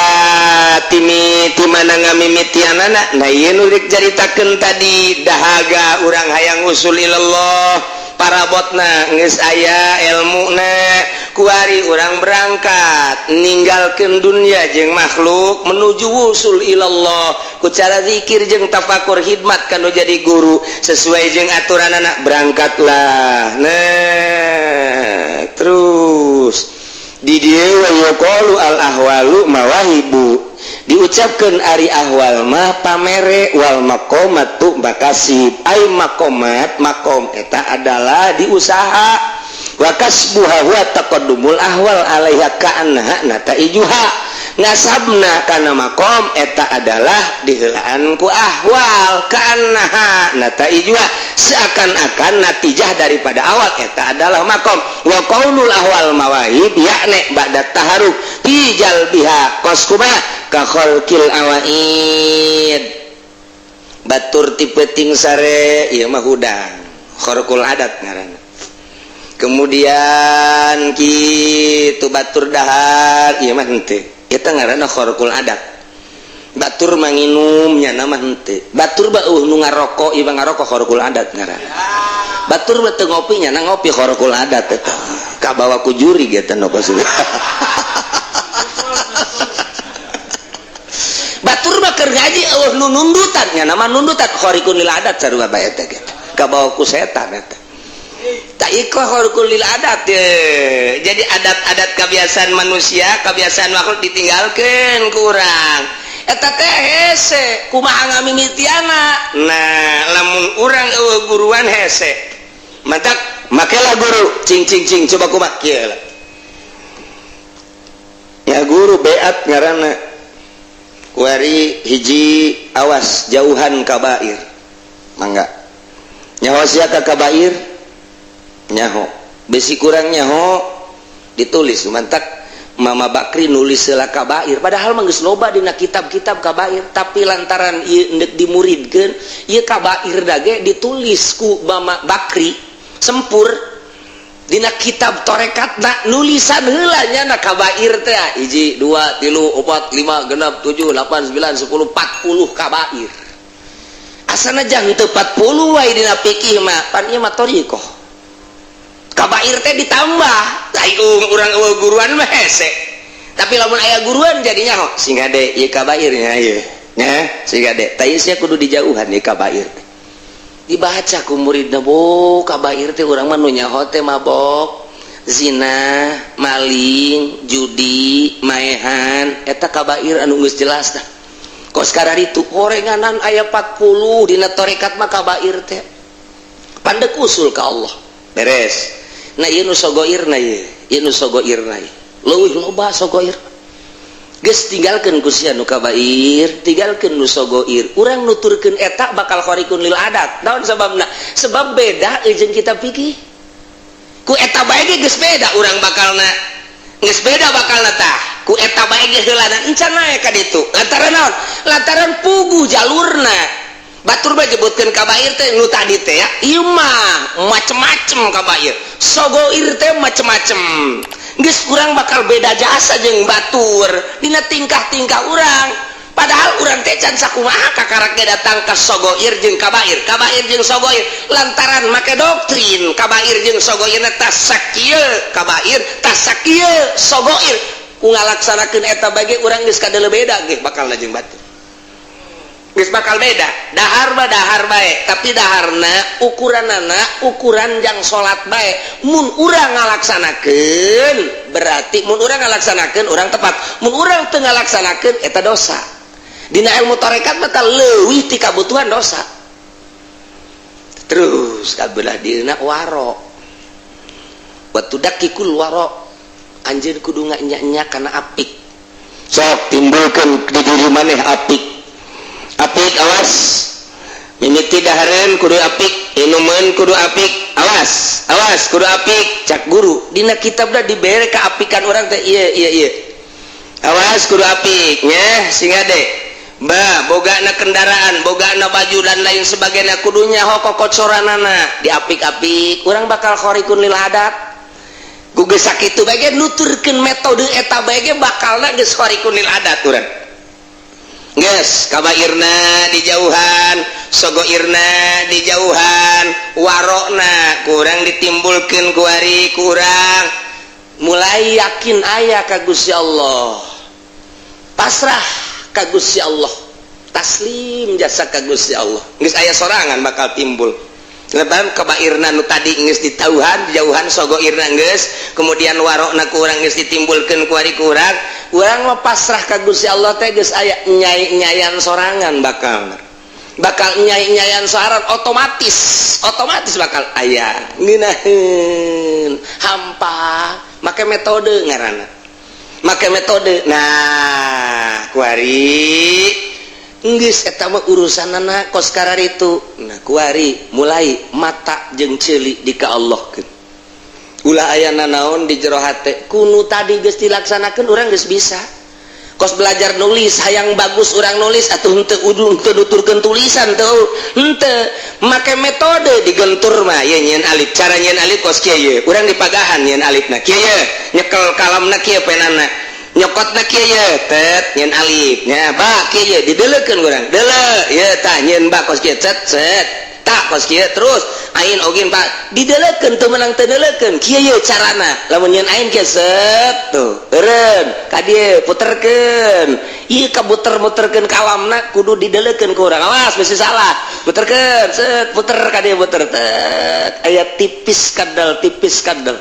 timi ti mana ngamimitianana. Nah, ieu nu rek caritakeun tadi, dahaga urang hayang usul ilallah, parabotna geus aya ilmuna, kuari urang berangkat ninggalkeun dunia jeung makhluk menuju wusul ilallah ku cara zikir jeung tafakur khidmat kanu jadi guru sesuai jeung aturan anak. Berangkatlah. Nah, terus di dieu wa yuqalu al ahwalu mawahibu. Diucapkan ari ahwal mah pamere, wal maqamatu makasib, ay maqamat, makom eta adalah diusaha, wa kasbuha huwa taqaddumul ahwal alaiha ka'annaha nataijuha. Ngasabna kana makom eta adalah diheulaan ku ahwal, ka'annaha nataijuha, seakan-akan natijah daripada awal eta adalah makom. Wa qaulul ahwal mawahib yakni ba'da taharuk fi jalbiha, kos kumaha? Ka khalqil awaid. Batur ti peuting sare, ieu mah hudang, kharqul adat ngaranna. Kemudian kitu, batur dahar, ieu mah henteu, eta ngaranna kharqul adat. Batur manginum, nya mah henteu. Batur ba eueuh nu ngarokok, ieu mah ngarokok, kharqul adat ngaranna. Batur mah teu ngopi, nya ngopi, kharqul adat eta, kabawa ku jurig eta nu kos. Batur mah keur ngaji eueuh nu nundutan, nya mah nundutan, khariqun lil adat sarua bae eta ge, kabawa ku setan eta. Tak iko khariqun lil adat ye. Jadi adat-adat kebiasaan manusia, kebiasaan makhluk ditinggalkan kurang eta teh hese. Kumaha ngamimitiana? Nah, lamun urang eueuh guruan hese, mantak makelah guru. Cing cing cing, coba kumaha kieu lah ya. Guru beat ngaranna kuari hiji, awas jauhan kabair. Mangga nyaho sia ka kabair, nyaho besi kurang nyaho ditulis. Mantak Mama Bakri nulis heula kabair, padahal mah geus loba dina kitab-kitab kabair, tapi lantaran ieu endek dimuridkeun ieu kabair dage ditulis ku Mama Bakri sempur dina kitab torekatna. Nulisan heula nya na kabair teh hiji, dua, tilu, opat, lima, genep, tujuh, delapan, sembilan, 10, 40 kabair. Asana jang teu 40 wae dina fikih mah, pan ieu mah thoriqoh, kabair teh ditambah. Ai urang eueuh guruan mah hese, tapi lamun aya guruan jadinya ho sing hade ieu kabairnya ieu nya, sing hade tah ieu sia kudu dijauhan ieu kabair teh. Dibaca ku muridna, bo kabair teh urang mah nu nyaho teh mabok, zina, maling, judi, maehan, eta kabair anu geus jelas tah. Kos itu horenganan aya 40 dina torekat mah kabair teh. Pandek usul ka Allah beres. Nah, ieu nu sogoirna, ieu ieu nu sogoirna, ieu leuwih loba sogoir. Geus tinggalkeun ku sia nu kabair, tinggalkeun nu sogoir. Urang nuturkeun eta bakal khariqun lil adat. Naon sababna? Sebab beda jeung kita fikih. Ku eta bae ge geus beda urang bakalna, geus beda bakalna tah. Ku eta bae ge heulana encan naek ka ditu. Lantaran naon? Lantaran puguh jalurna. Batur bae nyebutkeun kabair teh nu tadi teh ya, ieu mah macem-macem kabair, sogoir teh macem-macem. Geus urang bakal beda jasa jeung batur dina tingkah-tingkah urang, padahal urang teh can sakumaha kakarak ge datang ka sogoir jeung kabair, kabair jeung sogoir, lantaran make doktrin kabair jeung sogoir tas sakieu kabair, tas sakieu sogoir. Ku ngalaksanakeun eta bage urang geus kadeuleu beda ge bakal jeung batur, geus bakal beda. Dahar mah dahar bae, tapi daharna ukuranana ukuran jang salat bae. Mun urang ngalaksanakeun, berarti mun urang ngalaksanakeun urang tepat, mun urang teu ngalaksanakeun eta dosa. Dina ilmu tarekat mah leuwih ti kabutuhan dosa. Terus kabelah dina waro, wa tudakikul waro, anjeun kudu nganya-nya kana apik. Sok timbulkeun di diri maneh apik, apik. Awas, mimiti dahareun kudu apik, inuman kudu apik, awas awas kudu apik. Cak guru dina kitabna dibere keapikan urang teh ieu ieu ieu, awas kudu apik nya, sing hade. Ba bogana kendaraan, bogana baju dan lain sebagainya, kudunya hoko kocoranana diapik-apik. Urang bakal khariqun lil adat ku geus sakitu bae ge. Nuturkeun metode eta bae ge bakalna geus khariqun lil adat urang. Geus kabairna dijauhan, sogoirna dijauhan, warokna kurang ditimbulkeun kuari, kurang mulai yakin aya ka Gusti Allah, pasrah ka Gusti Allah, taslim jasa ka Gusti Allah. Geus aya sorangan bakal timbul. Lebaran kabairna nu tadi geus ditauhan, dijauhan, sogoirna geus, kemudian warokna ku urang geus ditimbulkeun ku ari ku urang. Urang mah pasrah ka Gusti Allah teh geus aya nyai-nyayan sorangan, bakal bakal nyai-nyayan sorangan, otomatis otomatis bakal aya ngeunaheun hampa. Make metode ngaranna, make metode. Nah, kuari geus eta mah urusanana kos itu. Nah, kuari mulai mata jeung ceuli di ka Allah, ulah aya naon di jero hate. Kunu tadi geus dilaksanakeun, urang geus bisa. Kos belajar nulis, hayang bagus urang nulis atau henteu, udu henteu nuturkeun tulisan tuh henteu, make metode digentur mah ye nyieun alif. Cara nyieun alif kos kieu ye, urang dipagahan nyieun alifna kieu ye, nyekel kalamna kieu, penana nyokotna kieu ye, tet nyieun alif nya. Ba kieu ye, dideleukeun urang deuleu ye, tah nyieun ba kos kieu, cet cet, tak kos kieu. Terus ain ogin pak dideleukeun, teu meunang teu deleukeun. Kieu ye carana lamun nyieun ain kieu, set tuh eureun ka dieu, puterkeun ieu, kabuter-muterkeun kalamna kudu dideleukeun ku urang, awas bisi salah. Puterkeun, set, puter ka dieu, puter, tet, aya tipis kadal, tipis kadal.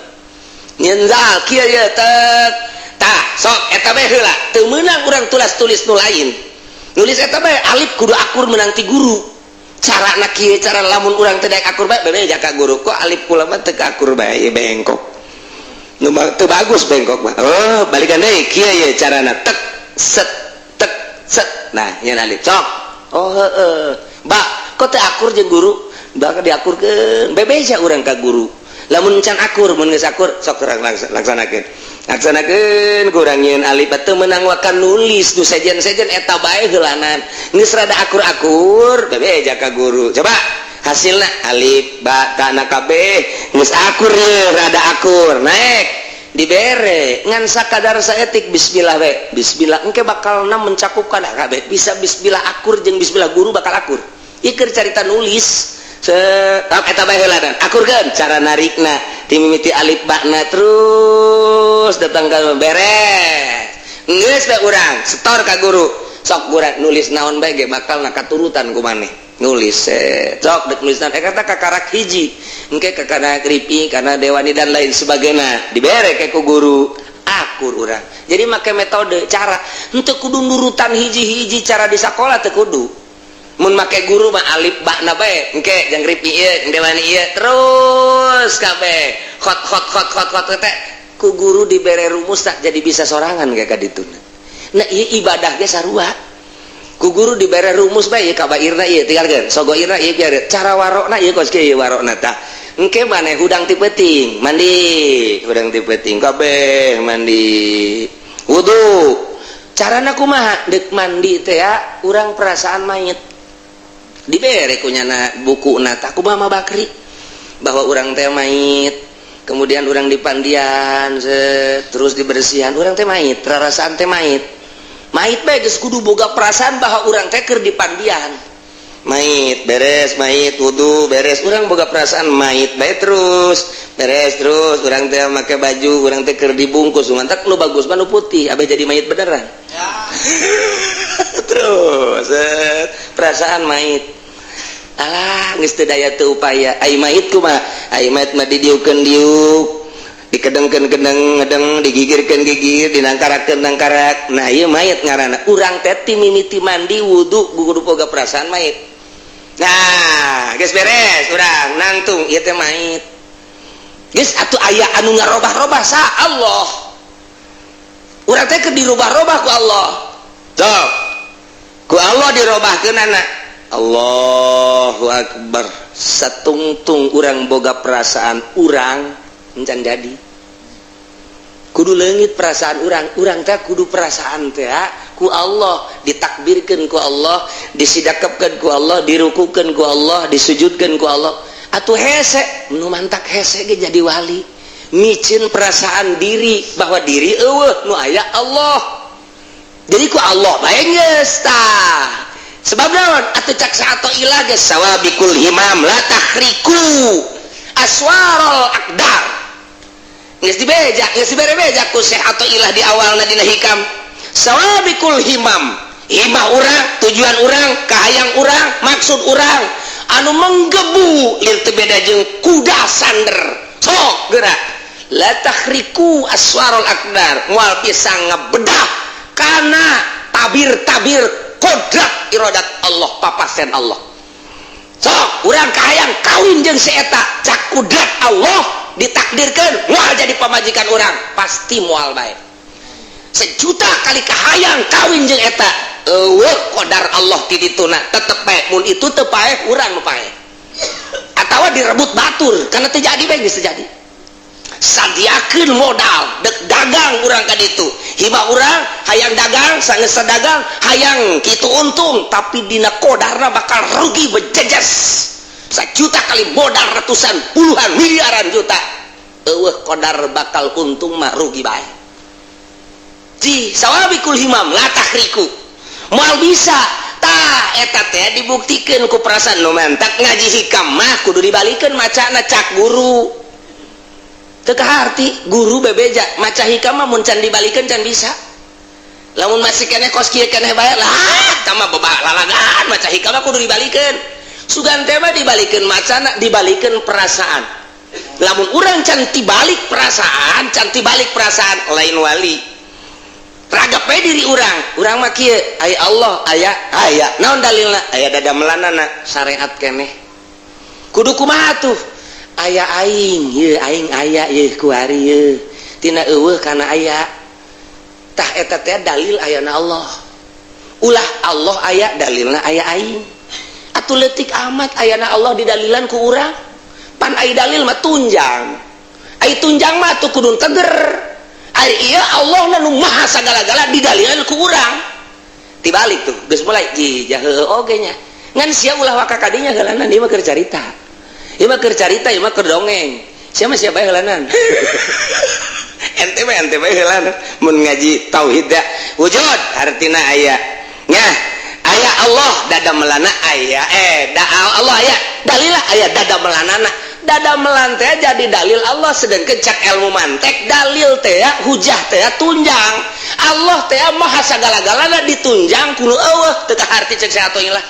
Nyieun zal kieu ye, tet, tah sok eta bae heula. Teu meunang urang tulis-tulis nu lain, nulis eta bae. Alif kudu akur meunang ti guru, cara na kieu. Cara lamun urang teu daek akur bae, bebeja ka guru, "Kok alif kula mah teu akur bae, bengkok nu teu bagus, bengkok mah." Oh, balikan deui, kieu ye carana, tek set tek set. Nah, nyieun alif sok. Oh heeh, ba kok teu akur jeung guru, bakal diakurkeun. Bebeja urang ka guru lamun can akur. Mun geus akur, sok urang laksanakeun, laksanakeun. Kurang nyieun alif teu meunang wakan nulis nu sejen-sejen, eta bae heulanan. Geus rada akur-akur, bebeja ka guru, coba hasilna alif ba ta na kabeh geus akur ye, rada akur, naik dibere ngan sakadar saetik bismillah we. Bismillah engke bakalna mencakup kana kabeh. Bisa bismillah akur jeung bismillah guru bakal akur. Ieu keur carita nulis. Set eta bae heulanan, akurkeun cara narikna ti mimiti alif bakna terus datang ka beres. Geus bae urang setor ka guru, sok urang nulis naon bae ge bakal na katurutan ku maneh. Nulis sok dek nulis naon, kata kakarak hiji engke kakana kripi karena dewani dan lain sebagainya, dibere ke ku guru, akur urang. Jadi make metode cara, henteu kudu nurutan hiji-hiji cara di sekolah, teu kudu. Mun make guru mah alif bakna bae, engke jang ripi ieu, jang dewani ieu, terus kabeh khot khot khot khot khot teh ku guru dibere rumus, tak jadi bisa sorangan kayak kadituna. Nah, ieu ibadah ge sarua, ku guru dibere rumus bae, ieu kabairna ieu tinggalkeun, sogoirna ieu biar cara warokna ieu kos kieu warokna. Tah, engke maneh hudang ti peuting mandi, hudang ti peuting kabeh mandi wudu, carana kumaha deuk mandi teh ya, urang perasaan mayit. Dibere kunyana buku nata kumaha Bakri bahwa urang teh mayit, kemudian urang dipandian, set, terus dibersihan, urang teh mayit, rarasaan teh mayit. Mayit bae geus kudu boga perasaan bahwa urang teh keur dipandian mayit. Beres mayit, wudu beres, urang boga perasaan mayit bae. Terus beres, terus urang teh make baju, urang teh keur dibungkus. Mantak nu bagus mah nu putih, abeh jadi mayit beneran ya. Terus set, perasaan mayit, alah geus teu daya teu upaya. Ai mayit kumaha? Ai mayit mah didiukeun diuk, dikedengkeun kedeng ngedeng, digigirkeun gigir, dinangkarakeun nangkarak. Nah, ieu mayit ngaranna. Urang teh ti mimiti mandi wudu kudu boga perasaan mayit. Nah, geus beres urang nangtung, ieu teh mayit geus atuh. Aya anu ngarobah-robah sa Allah, urang teh keur dirubah-robah ku Allah. Sok ku Allah dirobahkeunana. Allahu Akbar, satungtung urang boga perasaan urang encan jadi kudu leungit perasaan urang. Urang teh kudu perasaan teh ku Allah ditakbirkeun, ku Allah disidakepkeun, ku Allah dirukukeun, ku Allah disujudkeun ku Allah. Atuh hese nu mantak hese ge jadi wali, micin perasaan diri bahwa diri eueuh, nu aya Allah. Jadi ku Allah bae geus tah. Sebab naon atuh cak atau ilah geus sawabikul himam la takhriku aswarul aqdar. Geus dibeja, geus dibere beja ku Syekh atau ilah di awalna dina Hikam, sawabikul himam, himah urang, tujuan urang, kahayang urang, maksud urang. Anu menggebu ieu teu beda jeung kuda sander. Sok gerak, la takhriqu aswarul aqdar, moal bisa ngebedah kana tabir-tabir kodrat iradat Allah, papasen Allah. Sok urang kahayang kawin jeung si eta, cak kudrat Allah ditakdirkan moal jadi pamajikan urang, pasti moal bae. Sejuta kali kahayang kawin jeung eta, euweuh qadar Allah ti dituna, tetep bae. Mun itu teu paeh, urang nu paeh atawa direbut batur, karena teu jadi bae. Geus jadi, sadiakeun modal dek dagang urang ka ditu. Hibah urang hayang dagang, sanggeus dagang hayang kitu untung, tapi dina kodarna bakal rugi bejejes. Sejuta kali modal ratusan, puluhan, miliaran juta, euweuh kodar bakal untung mah, rugi bae. Ji sawabikul himam la takhriqu, moal bisa. Tah, eta teh dibuktikeun ku perasaan. Nu mantak ngaji hikam mah kudu dibalikeun macana, cak guru teu kaharti. Guru bebeja maca hikam mah mun can dibalikeun can bisa. Lamun masih keneh kos kieu keneh bae lah, tah mah beba lalagan. Maca hikam mah kudu dibalikeun. Sugan teh mah dibalikeun macana, dibalikeun perasaan. Lamun urang can tibalik perasaan, can tibalik perasaan, lain wali. Ragap bae diri urang, urang mah kieu, aya Allah, aya, aya naon dalilna, aya dada melanana, syariat keneh. Kudu kumaha tuh? Aya aing ye, aing aya ye, kuari ye, tina euweuh kana aya. Tah, eta teh dalil ayana Allah. Ulah Allah aya, dalilna aya aing. Atuh leutik amat ayana Allah didalilan ku urang. Pan ai dalil mah tunjang, ai tunjang mah tuh kudu teger. Ai iya Allah nu maha sagala-gala didalilan ku urang, tibalik tuh geus mulai ji jahe oge nya. Ngan sia ulah waka kadinya heulanan, ieu mah keur carita, ieu mah keur carita, ieu mah keur dongeng. Sia mah sia bae heulanan, ente mah ente bae heulanan. Mun ngaji tauhid da wujud artina aya nya, aya Allah dada melana aya, eh da Allah aya dalilah, aya dada melanana. Dada melan teh jadi dalil Allah, sedangkan cak ilmu mantek dalil teh hujah teh tunjang. Allah teh maha sagala-galana ditunjang kudu euweuh, teu kaharti cek atuh lah.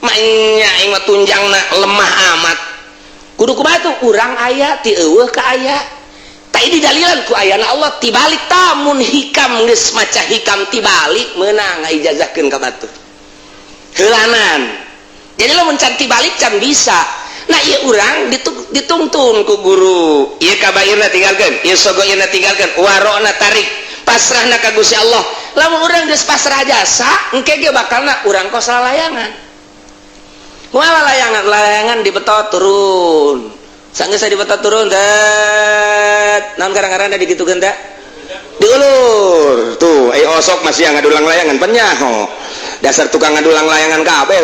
Maenya aing mah tunjangna lemah amat. Kudu kumaha tuh? Urang aya ti euweuh ka aya. Ta ini dalilan ku ayana Allah, tibalik. Tamun hikam geus maca hikam tibalik, meunang ngaijazahkeun ka batur heulanan. Jadi lamun can tibalik can bisa. Nah, ieu urang ditungtun ku guru, ieu kabairna tinggalkeun, ieu sogoirna tinggalkeun, warokna tarik, pasrahna ka Gusti Allah. Lamun urang geus pasrah jasa, engke ge bakalna urang kos lalayangan. Kumaha lalayangan? Lalayangan dibetot turun, sanggeus dibetot turun, tet naon kadang-kadang digitukeun teh, diulur tuh. Ayo osok masih yang ngadulang layangan penyaho, dasar tukang ngadulang layangan kabeh.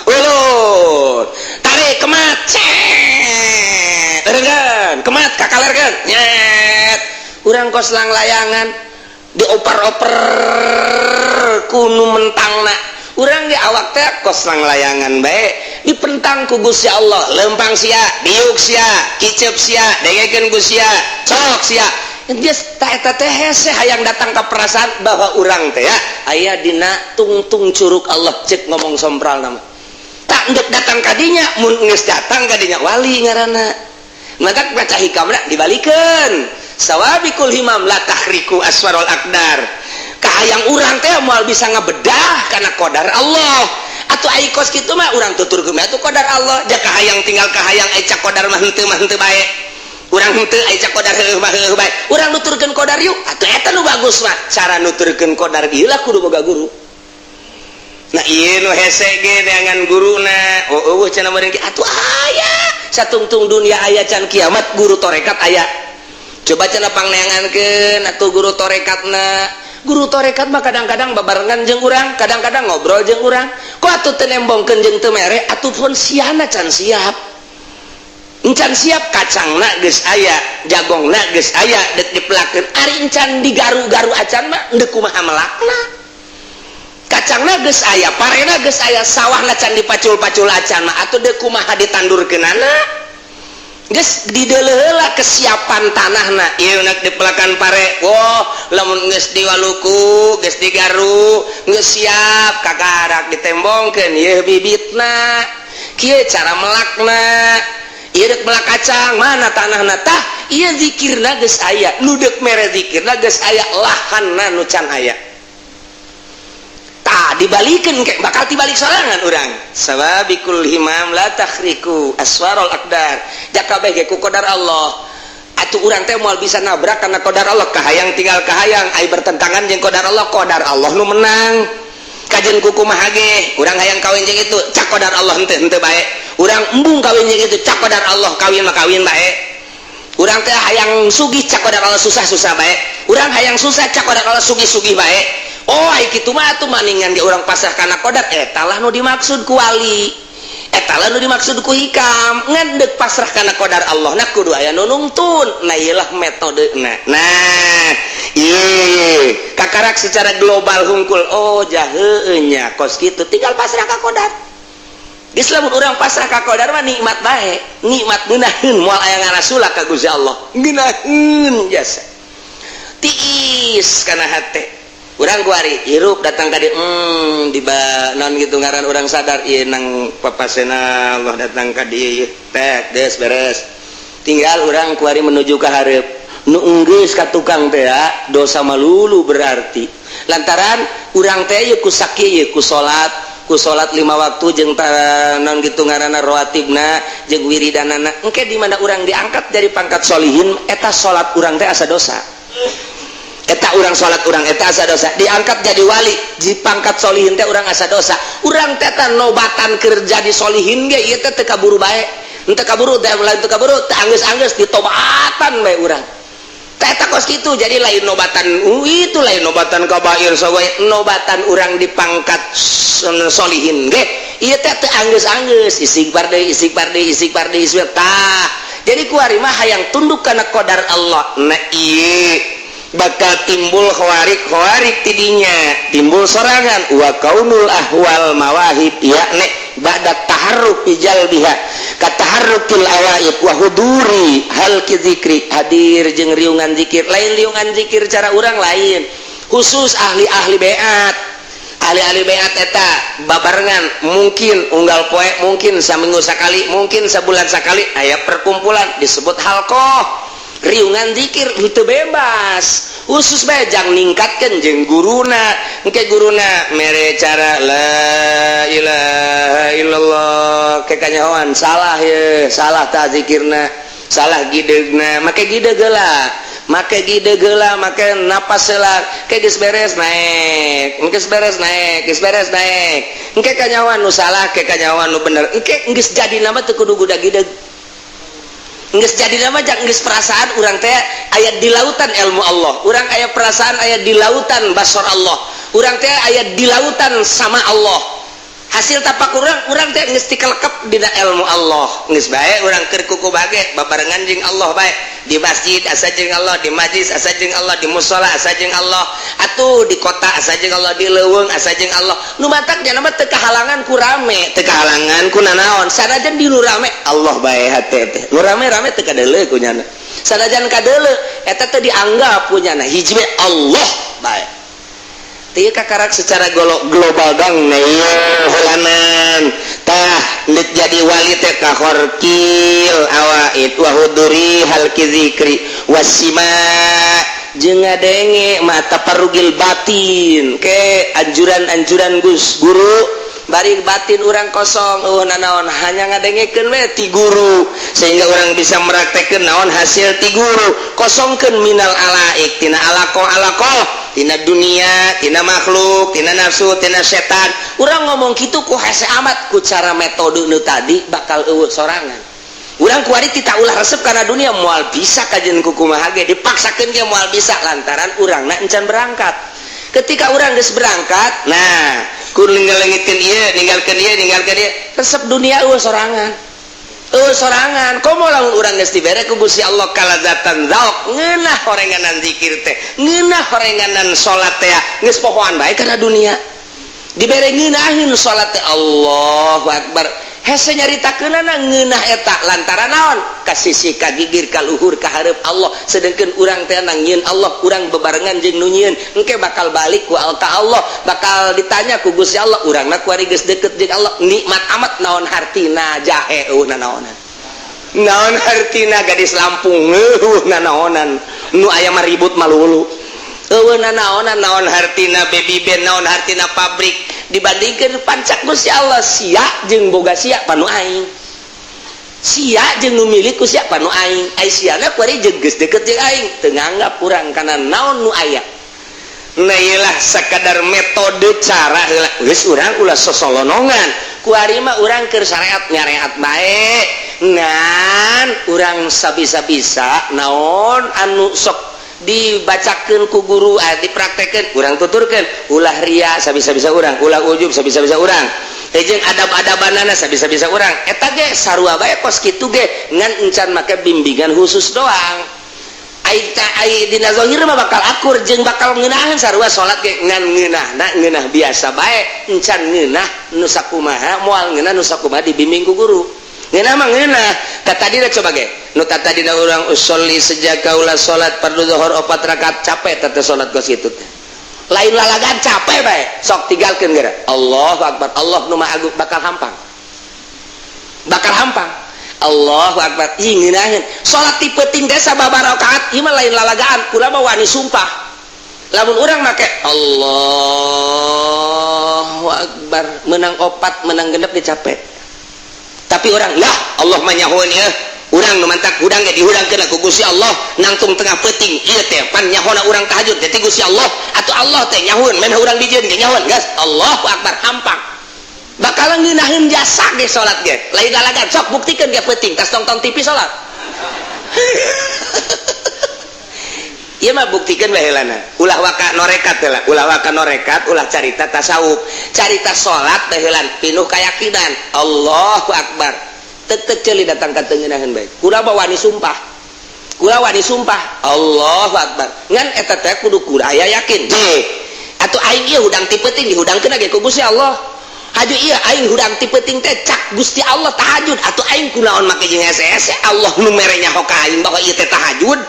Ulur, tarik, kemat, cet kan, kemat kakaler kan, nyet. Urang kos lang layangan dioper-oper kunu mentangna. Urang di awak teh kos lang layangan bae dipentang ku Gusti Allah. Lempang sia, diuk sia, kicep sia, dengekeun ku sia, cok sia. Geus ta eta teh hese hayang datang ka perasaan bahwa urang teh ya aya dina tungtung curug Allah, cek ngomong sompral nama. Tak ndek datang kadinya. Mun geus datang kadinya, wali ngaranna. Maka baca hikamna dibalikeun, sawabikul himam la takhriqu aswarul aqdar. Kahayang urang teh moal bisa ngebedah karena qadar Allah. Atau ai kos kitu mah urang tuturkeun atuh qadar Allah. Ja kahayang tinggal kahayang, ai cak qadar mah henteu mah henteu bae. Urang henteu, ai cak qadar heueuh mah heueuh bae. Urang nuturkeun qadar yuk atuh, eta nu bagus mah. Cara nuturkeun qadar ieu lah kudu boga guru. Nah, ieu nu hese ge neangan guruna. Oh, euweuh cenah meureun. Atuh aya satungtung dunia aya can kiamat guru torekat aya. Coba cenah pangneangankeun atuh guru torekatna. Guru torekat mah kadang-kadang babarengan jeung urang, kadang-kadang ngobrol jeung urang. Kok atuh teu nembongkeun jeung teu mere? Atuh pun siana can siap, encan siap. Kacangna geus aya, jagongna geus aya, dek dipelakeun. Ari encan digaru-garu acan mah deuk kumaha melakna? Kacangna geus aya, parena geus aya, sawahna can dipacul-pacul acan mah atuh deuk kumaha ditandurkeunana? Geus dideuleuh kesiapan tanahna ieu nak dipelakan pare. Wah, lamun geus diwaluku, geus digaru, geus siap, kakarak ditembongkeun ieu bibitna. Kieu cara melakna. Ieu deuk melak kacang, mana tanahna? Tah, ieu zikirna geus aya, nu deuk mere zikirna geus aya, lahanna nu can aya. Tah, dibalikeun ke bakal tibalik sorangan urang. Sababikul himam la takhriku aswarul aqdar. Jaka ge ku qadar Allah. Atuh urang teh moal bisa nabrak karena qadar Allah, kahayang tinggal kahayang, ai bertentangan jeung qadar Allah, qadar Allah nu menang. Kajen kumaha ge, urang hayang kawin jeung itu, cak qadar Allah henteu, henteu bae. Urang embung kawin jeung itu, cak qadar Allah kawin mah kawin bae. Urang teh hayang sugih, cak qadar Allah susah-susah bae. Urang hayang susah, cak qadar Allah sugih-sugih bae. Oh, ai kitu mah atuh maningan ge urang pasrah kana qadar. Eta lah nu dimaksud ku wali, eta lah nu dimaksud ku hikam. Ngan deuk pasrah kana qadar Allah na kudu aya nu nungtun. Nah, ieu lah metodena. Nah, ieu kakarak secara global hungkul. Oh, jaheun nya, kos kitu tinggal pasrah ka qadar. Geus, lamun urang pasrah ka qadar mah nikmat bae, nikmat ngeunaheun, moal aya ngarasula ka Gusti Allah, ngeunaheun jasa tiis kana hate urang. Kuari hirup datang ka dieu, di non gitu ngaran, urang sadar ieu nang papasena Allah datang ka dieu teh. Geus beres, tinggal urang kuari menuju ka hareup. Nu enggeus ka tukang teh dosa malulu, berarti lantaran urang teh ieu ku sakieu, ku salat, ku salat lima waktu jeung non gitu ngaranna rawatibna jeung wiridanana. Engke di mana urang diangkat dari pangkat solihin, eta salat urang teh asa dosa, eta urang salat urang eta asa dosa. Diangkat jadi wali di pangkat solihin teh urang asa dosa. Urang teh nobatan kerja di solihin ge ieu teh teu kaburu bae, henteu kaburu teh, lain teu kaburu teh, anggeus-anggeus ditobatan bae urang teh. Eta kos kitu. Jadi lain nobatan itu, lain nobatan kabair sawae, nobatan urang di pangkat solihin ge ieu teh teu anggeus-anggeus, istighfar deui, istighfar deui, istighfar deui, istighfar. Tah, jadi kuari mah hayang tunduk kana qadar Allah. Nah, ieu bakal timbul khawarik khawarik, tidinya timbul sorangan wa kaunul ahwal mawahib, yakni ba'da taharruk biha kataharrukil awaib wa huduri halqi zikri, hadir jeung riungan zikir. Lain riungan zikir cara urang lain, khusus ahli-ahli beat. Ahli-ahli beat eta babarengan, mungkin unggal poe, mungkin saminggu sekali, mungkin sebulan sekali aya perkumpulan disebut halqoh. Riungan zikir itu bebas, khusus bae jang ningkatkeun jeung guruna. Engke guruna mere cara la ilaha illallah, ke kanyahoan salah ye, salah ta zikirna, salah gidegna. Make gideg heula, make gideg heula, make napas heula. Ke geus beres naik, geus beres naik, geus beres naik. Engke kanyahoan nu salah, ke kanyahoan nu bener. Engke geus jadi nama teu kudu guda gideg. Geus jadi nama jang geus perasaan urang teh aya di lautan ilmu Allah, urang aya perasaan aya di lautan basor Allah, urang teh aya di lautan sama Allah. Hasil tapak urang, urang teh geus tikelekep dina ilmu Allah. Geus bae urang keur kuku bage babarengan jeung Allah bae. Di masjid asa jeung Allah, di majlis asa jeung Allah, di musola asa jeung Allah, atuh di kota asa jeung Allah, di leuweung asa jeung Allah. Nu matak nya mah teu kahalangan ku rame, teu kahalangan ku nanaon. Sanajan di nu rame Allah bae hate teh, nu rame-rame teu kadeuleu ku nyana. Sanajan kadeuleu eta teh dianggap ku nyana hiji we, Allah bae. Teu kakarak secara global dong. Nah, hulanan tah lit jadi wali teh kahorkil awaid wa huduri halqi zikri wasima jeung ngadenge mata parugil batin ke anjuran-anjuran Gus guru. Bari batin urang kosong, nanaon, hanya ngadengekeun we ti guru sehingga urang bisa meraktekeun naon hasil ti guru. Kosongkeun minal alaik, tina alaqo alaqo, tina dunia, tina makhluk, tina nafsu, tina setan. Urang ngomong kitu ku hese amat, ku cara metode nu tadi bakal eueuh sorangan. Urang kuari tita ulah resep karena dunia, moal bisa. Kajen ku kumaha ge dipaksakeun ge moal bisa, lantaran urangna encan berangkat. Ketika urang geus berangkat, nah, ku ninggalkeun ieu, ninggalkeun ieu, ninggalkeun ieu, resep dunia eueuh sorangan, eueuh sorangan. Komo lamun urang geus dibere ku Gusti Allah kalazatan zauk, ngeunah horenganan zikir teh, ngeunah horenganan salat teh, geus pohoan bae kana dunia. Dibere ngeunahin salat teh, Allahu akbar. Hese nyaritakeunana ngeunah eta lantaran naon? Ka sisi ka gigir ka luhur ka hareup Allah, sedengkeun urang teh nangieun Allah, urang bebarengan jeung nu nyieun. Engke bakal balik ku ka Allah, bakal ditanya ku Gusti Allah, urangna kuari geus deket jeung Allah, nikmat amat naon hartina jahe eueuh nanaonan. Naon hartina gadis Lampung eueuh nanaonan, nu aya mah ribut malulu. Eueuh nanaonan, naon hartina baby band, naon hartina pabrik dibandingkan pancak Gusti Allah. Sia jeung boga sia panu aing, sia jeung nu milik ku sia panu aing, ai siana kuari jeung geus deket jeung aing teu nganggap urang kana naon nu aya. Nah, iyalah sakadar metode cara heula geus urang ulah sosolonongan kuari mah, urang keur syariat nyareat bae, ngan urang sabisa-bisa naon anu sok dibacakeun ku guru, dipraktekeun, urang tuturkeun. Ulah ria sabisa-bisa urang, ulah ujub sabisa-bisa urang, jeung adab-adabanana sabisa-bisa urang. Eta ge sarua bae kos kitu ge, ngan encan make bimbingan khusus doang. Ai ai dina zahir mah bakal akur jeung bakal ngeunaheun sarua salat ge, ngan ngeunahna ngeunah biasa bae, encan ngeunah nu sakumaha, moal ngeunah nu sakumaha dibimbing ku guru. Ngeunah mah ngeunah. Ka tadi coba ge nu tadi urang usolli sejak kaula salat fardu zuhur 4 rakaat, capek teh salat kos kitu teh, lain lalagan, capek bae. Sok tinggalkeun geura, Allahu akbar, Allah nu Maha Agung, bakal hampang, bakal hampang. Allahu akbar, ih ngeunaheun salat ti peuting teh sababaraha rakaat. Ieu mah lain lalagaan, kula mah wani sumpah lamun urang make Allahu akbar menang opat menang genep ge capek. Tapi orang lah Allah mah nyahoeun ieu urang nu mantak hudang ge dihudangkeun ku Gusti Allah nangtung tengah peuting ieu teh pan nyahona urang tahajud teh ti Gusti Allah atuh. Allah teh nyahoeun memeh urang dijieun ge nyahoeun geus. Allahu akbar, hampang, bakalan ngeunaheun jasa ge salat ge, lain lalagan. Sok buktikeun ge peuting tas nonton TV salat. Ieu mah buktikeun bae heulana, ulah waka norekat heula, ulah waka norekat, ulah carita tasawuf, carita salat bae heulan pinuh keyakinan. Allahu akbar, tek ceuli datang ka teu ngeunaheun bae. Kula mah wani sumpah, kula wani sumpah. Allahu akbar, ngan eta teh kudu kudu aya yakin je atuh aing ieu hudang ti peuting dihudangkeun ge ku Gusti Allah. Haju ieu aing hudang ti peuting teh cak Gusti Allah tahajud atuh, aing kunaon make jeung hese-hese? Allah nu mere nyaho ka aing bahwa ieu teh tahajud.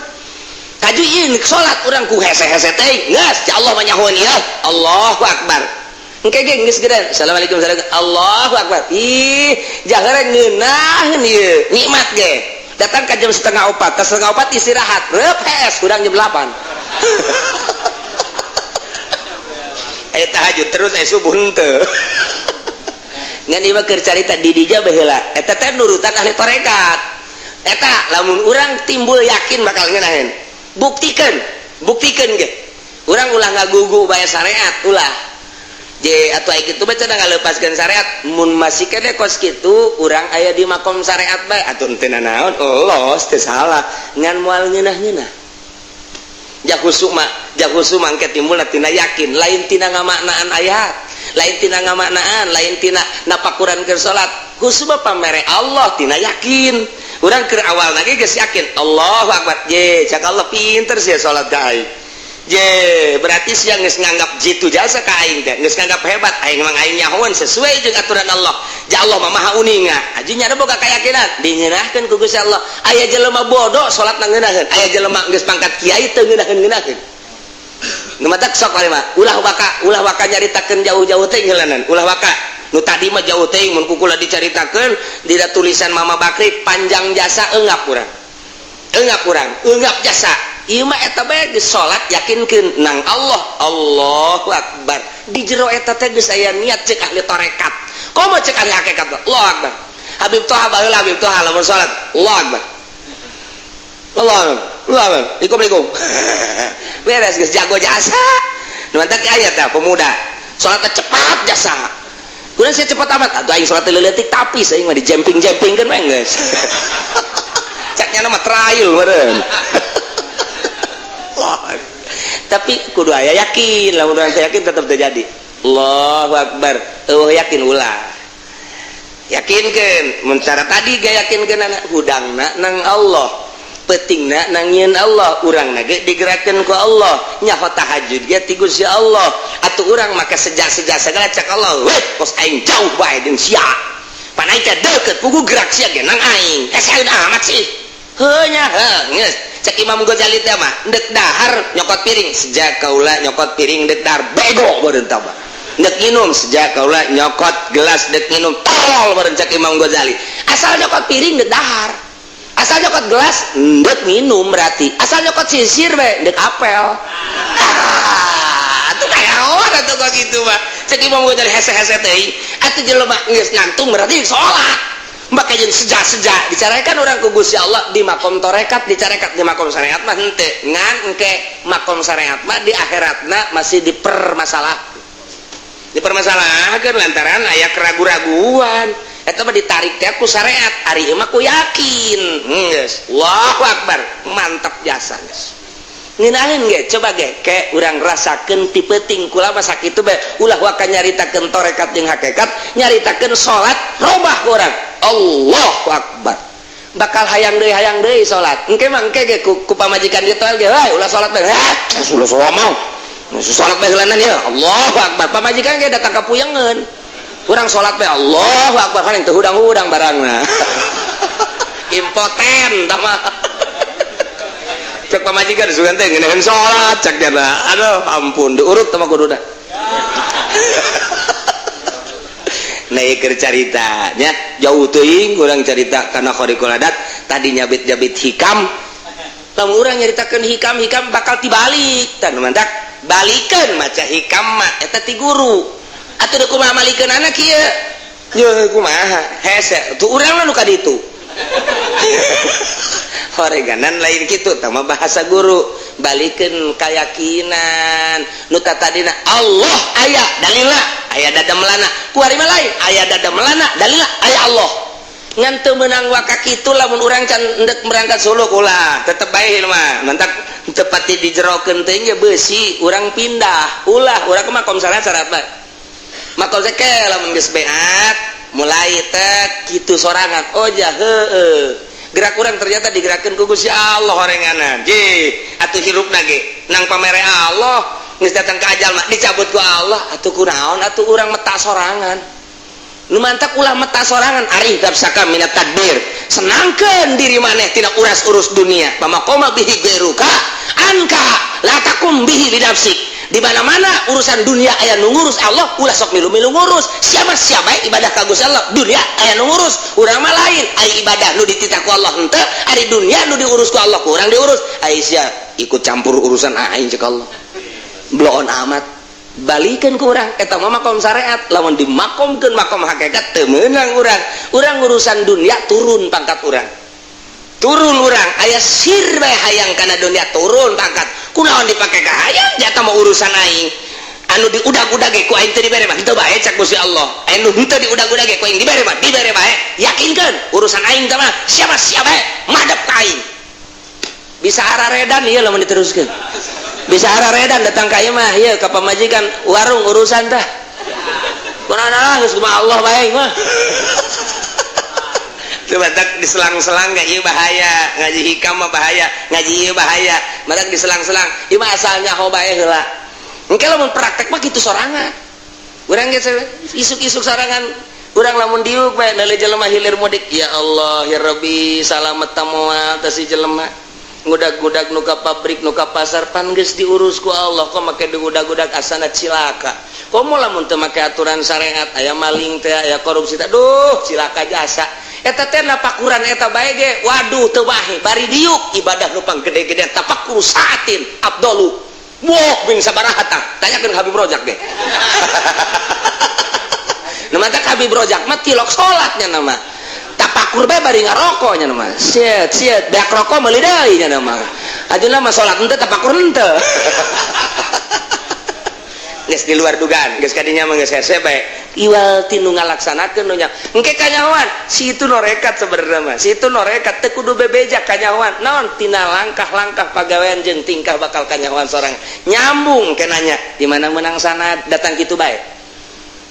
Haju ieu salat urang ku hese-hese teh, geus ca Allah mah nyahoeun ieu. Allahu akbar, engke ge geus geureun, assalamualaikum, assalamualaikum, Allahu akbar, ih jahara ngeunaheun ieu nikmat ge. Datang ka jam 3.30, ka 3.30 istirahat reup hees hudang jam 8. Aya tahajud terus aya subuh henteu. Ngan ieu mah keur carita di dija baheula, eta teh nurutan ahli tarekat. Eta lamun urang timbul yakin bakal ngeunaheun. Buktikan, buktikan ge urang ulah ngagugu bae syariat, ulah je atuh ai kitu bae cenah ngalepaskeun syariat. Mun masih kene kos kitu urang aya di makom syariat bae atuh henteu nanaon, los teu salah, ngan moal ngeunah-ngeunah. Jahusu mah engke timbul tina yakin, lain tina ngamaknaan ayat, lain tina ngamaknaan, lain tina napakuran keur salat. Khusu mah pamere Allah tina yakin. Urang keur awal lagi geus yakin, Allahu akbar, je cak Allah pinter sih salat ka aing. Je berarti sia geus nganggap jitu jasa ka aing teh, geus nganggap hebat aing mah, aing nyahoeun sesuai jeung aturan Allah. Ja Allah mah maha uninga, aji nya boga keyakinan dingeunahkeun ku Gusti Allah. Aya jelema bodoh salat ngeunaheun, aya jelema geus pangkat kiai teu ngeunaheun-ngeunaheun. Nu matak sok mah ulah waka, ulah waka nyaritakeun jauh-jauh teh heulanan, ulah waka nu tadi mah jauh teh. Mun kukula dicaritakeun dina tulisan Mama Bakri panjang jasa, engap urang, engap urang, engap jasa. Ieu mah eta bae geus salat yakinkeun nang Allah. Allahu akbar, di jero eta teh geus aya niat cek ahli tarekat, komo cek ahli hakikat. Allahu akbar, Habib Toha baheula, Habib Toha lamun salat, Allahu akbar, Allah akbar, Allah akbar, ikum ikum, beres, geus jago jasa. Nu mantak aya teh pemuda salat cepat jasa. Kudu saya cepat amat atuh aing salat leutik, tapi saya mah dijemping-jempingkeun mah geus. Caknya nama trial meureun. Tapi kudu aya yakin, lamun urang teu yakin tetep terjadi. Allahu akbar, eueuh yakin ulah. Yakinkeun mun cara tadi ge yakinkeun anak hudangna nang Allah, peutingna nangieun Allah, urangna ge digerakkeun ku Allah, nyaho tahajud ge ti Gusti Allah. Atuh urang maka sejak-sejak segala cak Allah, weh kos aing jauh bae jeung sia. Pan aing teh deukeut, puguh gerak sia ge nang aing. Hese amat sih. Heuh nya, heuh geus. Cek Imam Ghazali teh mah, ndek dahar nyokot piring, sejak kaula nyokot piring ndek dahar bego beureun tah mah. Ndek nginum, sejak kaula nyokot gelas ndek nginum tolol beureun cek Imam Ghazali. Asal nyokot piring ndek dahar. Asal nyokot gelas ndek minum berarti. Asal nyokot sisir we ndek apel. Ah, atuh kayak orang atuh kok gitu mah. Cek Imam Ghazali hese-hese teuing. Atuh jelema geus nangtung berarti salat. Maka jeung seja-seja dicarekan orang ku Gusti Allah di makom torekat, dicarekat di makom syariat mah henteu. Ngan engke makom syariat mah di akhiratna masih dipermasalah. Dipermasalahkeun lantaran aya keragu-raguan. Eta mah ditarik teh ku syariat, ari ieu mah ku yakin. Geus. Allahu akbar, mantap jasa geus. Ngeunaheun ge, coba ge ke urang rasakeun ti peuting kula mah sakitu bae, ulah waka nyaritakeun torekat jeung hakikat, nyaritakeun salat robah ku urang. Allahu akbar. Bakal hayang deui salat. Engke mah engke ge ku pamajikan dieu ge, "Hei, ulah salat bae." "Heh, ulah salat mau. Salat bae heulanan ya." Allahu akbar. Pamajikan ge datang ka puyengeun. Urang salat bae Allahu akbar paling teu hudang-hudang barangna. Impoten tah mah. Cek pamajikan sugan teh ngeunaheun salat cek dia. Aduh, ampun diurut tah mah kudu dah. Nah, keur carita nya jauh teuing urang carita kana khariqul adat tadi nyabit-nyabit hikam. Lamun urang nyaritakeun hikam-hikam bakal tibalik tah nu mantak balikeun maca hikam mah eta ti guru. Atuh deuk kumaha malikeun anak kieu? Ye kumaha? Hese tuh urang mah nu ka ditu. Horeganan lain kitu tah mah bahasa guru. Balikeun kayakinan nu tadina Allah aya dalilna aya dada melana kuari mah lain aya dada melana dalilna aya Allah. Ngan teu meunang waka kitu lamun urang can endek berangkat suluk ulah tetep bae mah mantak tepati dijerokeun teh ge beusi urang pindah ulah urang ke makom salat syarat bae makom teh ke lamun geus beat mulai teh kitu sorangan oh ja heueuh gerak urang ternyata digerakkeun ku Gusti Allah horenganan je atuh hirupna ge nang pamere Allah geus datang ka ajal mah dicabut ku Allah atuh kunaon atuh urang meta sorangan nu mantak ulah meta sorangan arih nafsaka minat tadbir senangkeun diri maneh tina uras-urus dunia pamaqoma bihi gairuka anka la takum bihi binafsik. Di mana-mana urusan dunia aya nu ngurus Allah ulah sok milu-milu ngurus siapa siapa ibadah ka Gusti Allah dunia aya nu ngurus urang mah lain aya ibadah nu dititah ku Allah henteu ari dunia nu diurus ku Allah ku urang diurus ai sia ikut campur urusan aing cek Allah bloon amat balikeun ku urang eta mah makom syariat lamun dimakomkeun makom hakikat teu meunang urang urang urusan dunia turun pangkat urang turun urang aya sir bae hayang kana dunia turun pangkat kunaon dipake ka hayang jata mah urusan aing anu diudag-udag ge ku aing teu dibere mah henteu bae cak Gusti Allah anu henteu diudag-udag ge ku aing dibere mah dibere bae yakinkeun urusan aing teh mah siapa siapa bae madep ka aing bisa araredan ieu lamun diteruskeun bisa araredan datang ka ieu mah ieu ka pamajikan warung urusan tah kunaon ah geus kumaha Allah bae mah. Matak diselang-selang gak ieu bahaya ngaji hikam mah bahaya ngaji ieu bahaya matak diselang-selang ieu mah asalnya ho bae heula engke lamun praktek mah kitu sorangan urang ge isuk-isuk sorangan urang lamun diuk bae leuleuh jelema hilir mudik ya Allah ya Rabbi salamet tamoal teh si jelema ngudag-ngudag nu ka pabrik nu ka pasar pan geus diurus ku Allah kok make diudag-udag asana cilaka komo lamun teu make aturan syariat aya maling teh aya korupsi teh duh cilaka jasa eta teh napakuran eta bae ge waduh teu bae bari diuk ibadah nu panggede-gede tafakur saatin afdalu wah bin sabaraha tah tanyakeun Habib Rojak ge. Nu mantak Habib Rojak mah tilok salatnya nama tapakur bae bari ngarokok nya nama siet siet beak rokok meuli deui nya nama ajeuna mah salat henteu tapakur henteu. Geus di luar dugaan geus kadinya mah geus hese bae iwal tinu ngalaksanakeun nu nya engke kanyahoan si itu norekat sebenarnya mah si itu norekat teu kudu bebeja kanyahoan naon tina langkah-langkah pagawean jeung tingkah bakal kanyahoan sorang nyambung kenanya di mana menang sana datang kitu bae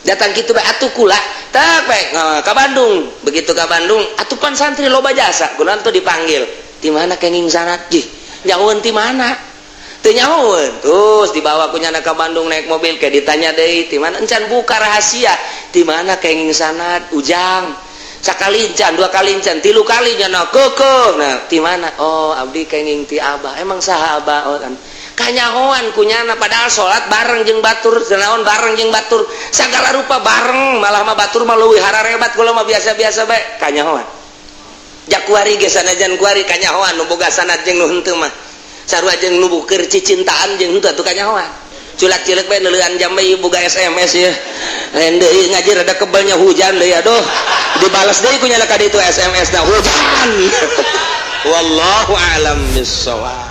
datang kitu bae atuh kula tak bae ka Bandung begitu ka Bandung atuh pan santri loba jasa kunaon tuh dipanggil di mana kenging sanad jih nyahoeun ti mana teu nyahoeun terus dibawa ku nyana ka Bandung naik mobil kayak ditanya deui ti mana encan buka rahasia di mana kenging sanad ujang Sakali encan, dua kali encan, tilu kali nyana kekeh. Nah, ti mana? Oh, abdi kenging ti abah. Emang saha abah? Oh, kan kanyahoan kunyana, padahal salat bareng jeung batur, naon bareng jeung batur, sagala rupa bareng. Malah mah batur mah leuwih hararebat, kula mah biasa-biasa bae. Kanyahoan jakuari ge, sanajan kuari kanyahoan nu boga sanad jeung nu henteu mah sarua, jeung nu keur cicintaan jeung henteu atuh kanyahoan. Culak-cilik bae, neuleuan jam bae, boga SMS ya. Lain deui ngaji rada kebelnya, hujan deui, aduh, dibalas deui ku nyana ka ditu SMS na hujan. Wallahu a'lam bissawab.